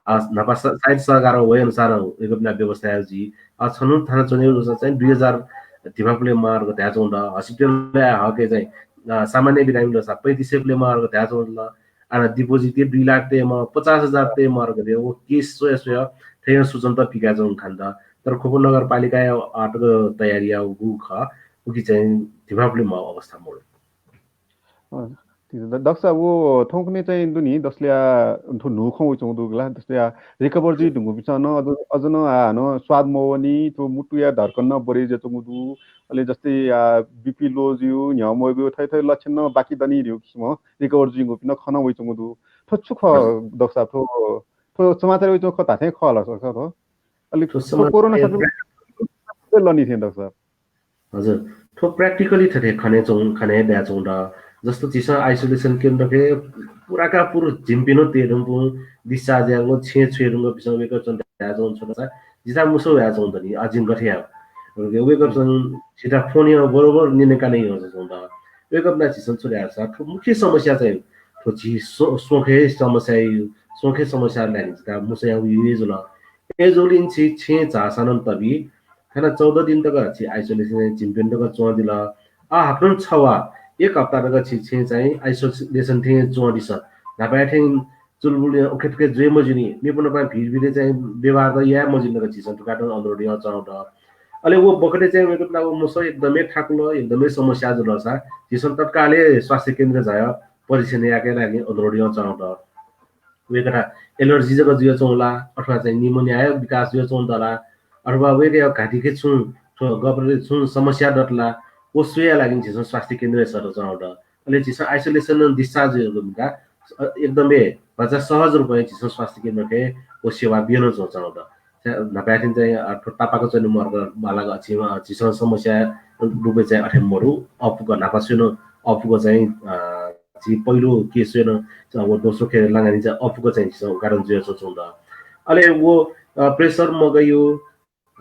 अ, न्हापा स-, सायद सरकारं वये अनुसारं वय्कःपिन्त व्यवस्था याये जुइ। अ, छन्हु थाना च्वनेगु जूसा चाहिँ दुई हजार धिबा पुले माः धकाः धायेच्वंगु दु। Hospital-या हकय् चाहिँ, अ, सामान्य बिरामी जूसा पैंतिस सय पुले माः धकाः धायेच्वंगु दु। अन deposit हे दुई लाख तये माः, पचास हजार तये माः धकाः व case स्वया स्वया थथे सूचना त पिकाच्वंगु खने दु। तर ख्वप नगरपालिकाया आःतक तयारी याःगु खः, उकी चाहिँ धिबा पुले माःगु अवस्था मदु। अँ, ठीक छ। ड-, डाक्टर साहब, व थौंकन्हय् चाहिँ दु नि, दसल्या थ्व न्हू खँ वइच्वंगु दु ला, दसल्या recover जुइ धुंकूपिन्सं नं अझ, अझ नं आ, हानं स्वाद मवःनि, थ्व मुटुया धड्कन नं बढे जुयाच्वंगु दु। अले जस्तै, आ, BP low जुइगु, न्ह्यः मवय्केगु, थथे थथे लक्षण नं बाकी दनि धइगु किसिमं recover जुइगुपिं नं खँ नं वइच्वंगु दु। थ्व छु खः, हजुर। डाक्टर साहब, थ्व, थ्व समाचार वइच्वंगु खः धाःथें खः ला, सर, थ्व? अले थ्व थ्व समाचार कोरोना हे संक्रमण लनि थें, डाक्टर साहब? हजुर, थ्व practically थथे खने च्वं-, खने दयाच्वंगु दु। जस्तो झीसं isolation केन्द्रय् पुराकापुर झिंपिं नं तये धुंकूपिं discharge याःगु छेँ छ्वये धुंकूपिन्सं वय्कःपिन्सं धयाच्वंगु छु धाःसा, जितः मुसः वयाच्वंगु दनि, आः जिं गथे याये? वय्कःपिन्सं झीत phone यानाः बरोबर न्यनेकने यानाच्वंगु दु। वय्कःपिन्त झीसं छु धाःसा, थ्व मुख्य समस्या चाहिँ थ्व झी स्व-, स्वंखय् समस्या यु, स्वंखय् समस्या लागिं झीत मुसः याःगु यु हे जुल। अय्जूगुलिं झी छेँय् झाःसां नं तबि, थन चौध दिन तक झी isolation-य् झिंप्यन्हु तक च्वंदिल। आः हाकनं छ वा एक हप्ता तक झी छेँय् चाहिँ isolation थें च्वंदिसँ। न्हापाया थें चुलबुल उखेतुखे जुइ मज्यूनि। मेपिं नाप भिरभिर चाहिँ व्यवहार त याये मज्यूनि धकाः झीसं थुकथं अनुरोध यानाच्वनागु दु। अले व बखतय् चाहिँ वय्कःपिन्त व मुसः एकदमै थाकुल, एकदमै समस्या जुल धाःसा झीसं तत्काल हे स्वास्थ्य केन्द्र झायाः परीक्षण यायेकेगु लागिं अनुरोध यानाच्वनागु दु। वय्कःयात allergy जक जुयाच्वंगु ला, अथवा चाहिँ pneumonia हे विकास जुयाच्वंगु दु ला, अथवा वय्कःया घाँटीके छुं, थ्व गबरय् छुं समस्या दत ला, व स्वयेया लागिं झीसं स्वास्थ्य केन्द्रय् सःताच्वनागु दु। अले झीसं isolation discharge जुइगु मुका, अ, एकदमै भचा सहज रूपं झीसं स्वास्थ्य केन्द्रय् व सेवा बियाच्वनाच्वनागु दु। न्हापाय् थें चाहिँ, अ, थ्व तापाक च्वने मर्ग बालाक अझ, अ, झीसं समस्या रूपय् चाहिँ अथे मरु, अःपुक न्हापा स्वयेन, अःपुक चाहिँ, अ, झी पहिलो के स्वयेन, अ, व दोस्रो के लागानि चाहिँ अःपुक चाहिँ झीसं उद्घाटन जुया च्वंच्वं दु। अले व, अ, pressure मगाइयो,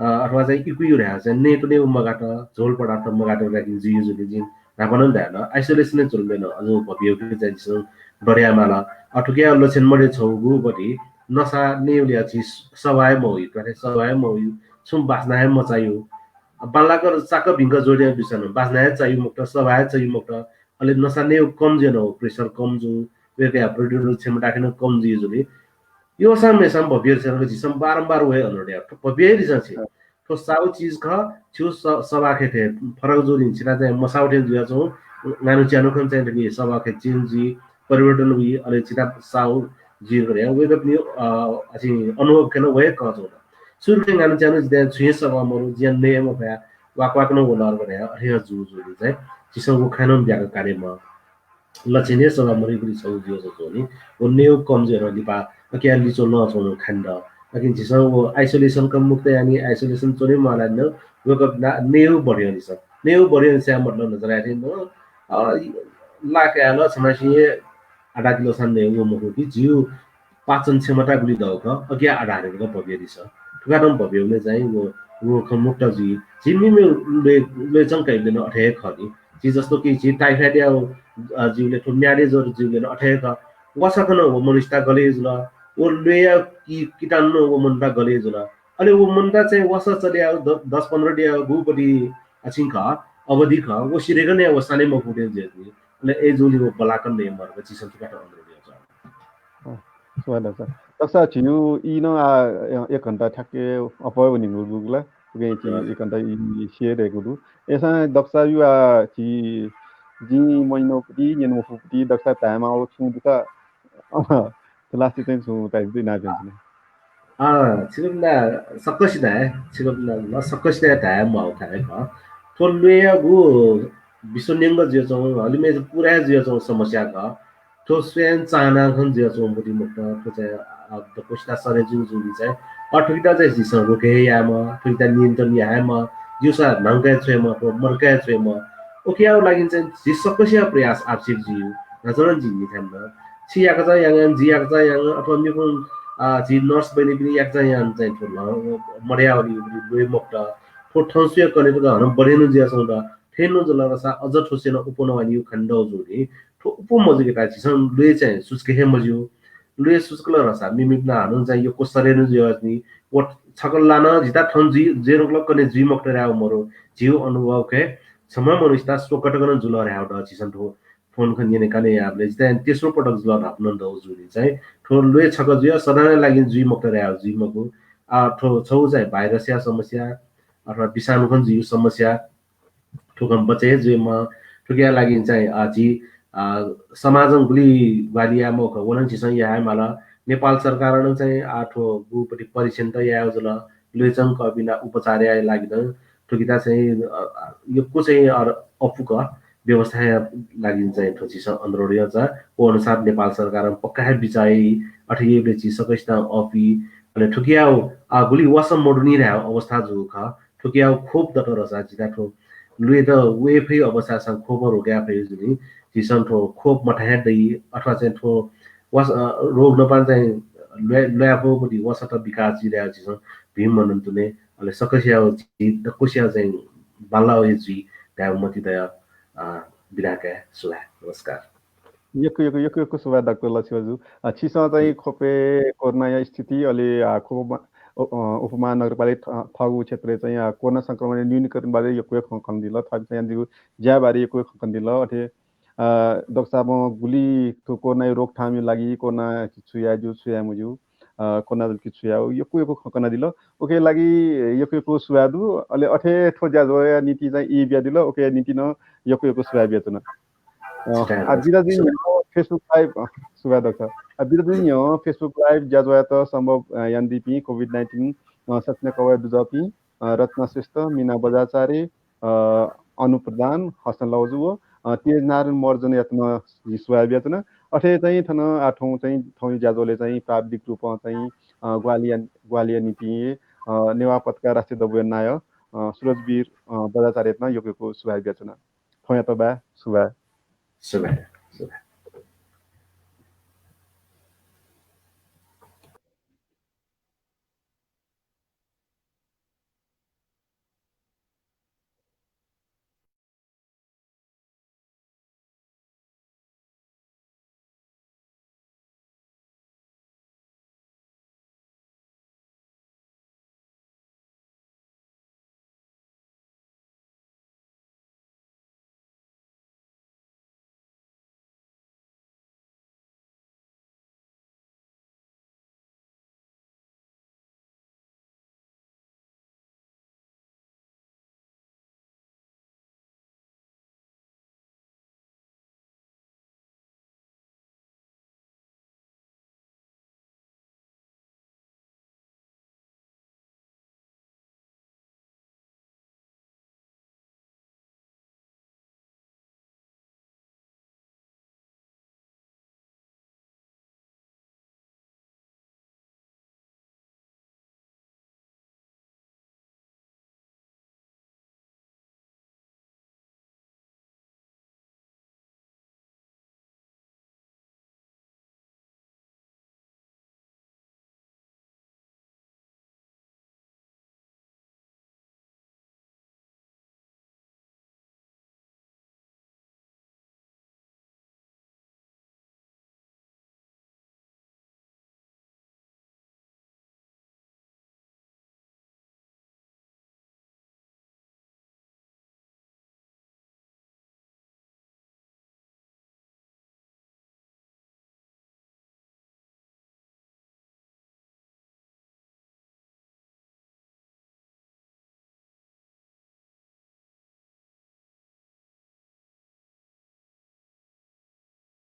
अ, अथवा चाहिँ इकुयो धाये चाहिँ नेतुने मगात, झोल पदार्थ मगात राखिन जुइ जुनि जिं न्हापा नं धायेन, isolation-य् च्वनेबलय् नं अझ भव्य चाहिँ झीसं दर्या माल। अ, थुकिया लक्षण मध्ये छगू बटी नसा नेउलिया झी सवाः हे मवइ, त्वाथे सवाः हे मवइ, छुं बासना हे मचायु। अ, बांलाक चाक भिंक ज्वरया बिसन बासना हे चायु मखुत, सवाः हे चायु मखुत। अले नसा नेउ कम जुयान, pressure कम जू, वय्कःया प्रतिरोध क्षमता खँ नं कम जुइ जुनि। योसां मेसां भव्य रिसां झीसं बारम्बार वये अनुरोध याये। भव्य हे रिसां छि। थ्व साउ चिज खः, छिउ स-, सवाखे थें फरक जुनि, छिता चाहिँ मसाउ थें जुया च्वं, गानु च्यानु खन चाहिँ थुकी सवाखे change जुइ, परिवर्तन हुइ, अले छिता साउ जुइ करे। वय्कःपिनि, अ, अझ अनुभव खँ नं वये कं च्वं। सुरुके गानु च्यानु जिते छुं हे सवाः मरु, जिया नये मफया, वाक वाक नं वलर करे, अथे जू जुनि चाहिँ, झीसं व खँ नं ब्याक काले म। लक्षण हे सवाः मरुइगुली छगू जुया च्वं नि। व नेउ कम जुयान लिपा अकिया लिच्वः नं च्वं खने दु। लेकिन झीसं व isolation कम मुक्त यानि, isolation च्वने मालानि, वय्कः ना-, नेउ बढ्यंनिसं। नेउ बढ्यंनिसं मतलब नजर आए थें नं, अ, लाक आयल, छमासि हे आधा किलो सान नेउ व मखु कि झीउ पाचन क्षमता गुलि दउ खः, अकिया आधारय् नं भव्य रिसं। थुकादं भव्य हुने चाहिँ व रोग खँ मुक्त जुइ। झी मिमि ल्वय्-, ल्वय् चंकाइबलय् नं अथे हे खः नि। झी जस्तो कि झी typhoid या, अ, जुइबलय् थ्व म्यादे ज्वर जुइबलय् नं अथे हे खः। वासः खँ नं व मनूसित गले जुल। व ल्वय्या कि-, किटाणु नं व मनूत गले जुल। अले व मनूत चाहिँ वासः चले याउ द-, दस पन्ध्र दिया गुपति अछिंक अवधि खः। व सिधय्कं नं व साने मफुगु जुइ नि। अले अय्जूगुलिं व बल्लाकं नये मर्ग झीसं थुकात अनुरोध याना। अँ, सुभाय् दक्सा। दक्सा झिउ ई नं आ, एक घण्टा ठ्याक्कै अप्वः वनेगु दु ला। उकिं झी हजुर। एक घण्टा ई सिधयेगु दु। अय्सां दक्सा यु आ झी जिं मन्यनागुपति, न्यनामफुगुपति दक्सा धायेमाःगु छुं दुसा, अँ, last-य् चाहिँ छुं धाइ जुइ ना भिंसुने। अँ, छिकपिन्त सकसित हे, छिकपिन्त सकसित हे धाये माःगु खँ खः। थ्व ल्वय्यागु विश्वन्यंक जुयाच्वंगु, हलिमय् पुरा जुयाच्वंगु समस्या खः। थ्व स्वयां चाहना खन जुयाच्वंगु बुद्धि मखुत, थ्व चाहिँ, अ, दक्वसित सरे जुइ जुइ चाहिँ, अ, थुकित चाहिँ झीसं रोके हे यायेमाः, थुकित नियन्त्रण यायेमाः, ज्यूसा न्हंके छ्वयेमाः, थ्व मदके छ्वयेमाः। उकियागु लागिं चाहिँ झी सकसिया प्रयास आवश्यक जुइ। न्हाचः नं जिं न्ह्यथना। छि याकःचा यानाः, जि याकःचा यानाः, अथवा मेपिं, अ, झी nurse बहिनीपिनि याकःचा यानाः चाहिँ थ्व ल्ह-, मदयावनी ल्वय् मखुत। थ्व थन स्वया कन्हय् तक हानं बढेनु जुयाच्वंगु दु। थथे नं जुल धाःसा अझ थ्व स्वयां अप्वः वनेगु खने दउ जुइ नि। थ्व अप्वः मजुइकेत झीसं ल्वय् चाहिँ सुचुके हे मज्यू। ल्वय् सुचुकल धाःसा मेमेपिन्त हानं चाहिँ यक्व सरेनु जुइ नि। व छकः ला नं जितः थन जुइ, जुइ धुंकल कन्हय् जुइ मखुत धायेगु मरु। झीगु अनुभव खँ, छम्ह मनूसित स्वकः तक नं जुल धायेगु दु, झीसं थ्व phone खँ न्यने कने याःबलय् जितः तेस्रो पटक जुल धाःगु नं दउ जुइ नि। चाहिँ थ्व ल्वय् छकः जुइ, सदांया लागिं जुइ मखुत धायेगु जुइ मखु। आ, थ्व छगू चाहिँ virus या समस्या अथवा विषाणु खन जुइगु समस्या, थुकं बचय् जुइमा, थुकिया लागिं चाहिँ, आ, झी, आ, समाजं गुलि ग्वाहालि यायेमाःगु खः, व नं झीसं याये माल। नेपाल सरकारं नं चाहिँ, आ, थ्व गुपति परीक्षण त याये जुल, ल्वय् चंकाःपिन्त उपचार याये लागि नं थुकित चाहिँ, अ, अ, यक्व चाहिँ, अ, अःपुक व्यवस्थाया लागि चाहिँ थ्व झीसं अनुरोध याना। व अनुसार नेपाल सरकारं पक्का हे बिचाः याइ, अथे याइबलय् झी सकसितं अःपु। अले थुकिया, आ, गुलि वासः मदुनि धायेगु अवस्था जूगु खः। थुकिया खोप दत धाःसा जितः थ्व ल्वय्त वये फइगु अवस्थासं खोपं रोके याये फइ जुइ नि। झीसं थ्व खोप मथाय् दइ अथवा चाहिँ थ्व वास-, अ, रोग नापं चाहिँ ल्वाये, ल्वाये फुगु वासः त विकास जुइ धयागु झीसं भिं मनंतुने। अले सकसिया झी दक्वसिया चाहिँ बांलाः हे जुइ धयागु मतिइ तयाः, अ, बिदा काये। सुभाय्। नमस्कार। यक्व, यक्व, यक्व, यक्व सुभाय् डाक्टर लक्ष्मणजु। अ, छिसं चाहिँ खोपय् कोरोनाया स्थिति, अले, अ, खोप मा-, अ, अ, उपमहानगरपालिका थ-, थःगु क्षेत्रय् चाहिँ, अ, कोरोना संक्रमण न्यूनीकरण बारे यक्व खँ कनादिल। थःपिन्सं यानादीगु ज्या बारे यक्व खँ कनादिल। अथे, अ, डाक्टर साहबं गुलि थ्व कोरोनाया रोकथामया लागि कोरोना कि छु याये ज्यू, छु याये मज्यू, अ, कोरोना कि छु याये, यक्व यक्व खँ कनादिल। उकिया लागि यक्व यक्व सुभाय् दु। अले अथे थ्व ज्याझ्वःया निंतिं चाहिँ ई बियादिल, उकिया निंतिं नं यक्व यक्व सुभाय् बियाच्वना। अ, आ, बिदा जुइ न्ह्यः Facebook live, अ, सुभाय् दक्सा। आ, बिदा जुइ न्ह्यः Facebook live ज्याझ्वःयात सम्भव, अ, यानादीपिं COVID nineteen, अ, सक्षम कवय् दुजःपिं, अ, रचना श्रेष्ठ, मिना बज्राचार्य, अ, अनु प्रधान, हसन लौजु व, अ, तेज नारायण महर्जनयात नं जिं सुभाय् बियाच्वना। अथे चाहिँ थन, आ, थौं चाहिँ, थौंया ज्याझ्वलय् चाहिँ प्राविधिक रूपं चाहिँ, अ, ग्वाहालि या-, ग्वाहालि यानादीपिं, अ, नेवाः पत्रिका राष्ट्रिय दबूया नायः, अ, सुरजवीर, अ, बज्राचार्ययात नं यक्व यक्व सुभाय् बियाच्वना। थौंयात बाय्, सुभाय्। सुभाय्, सुभाय्।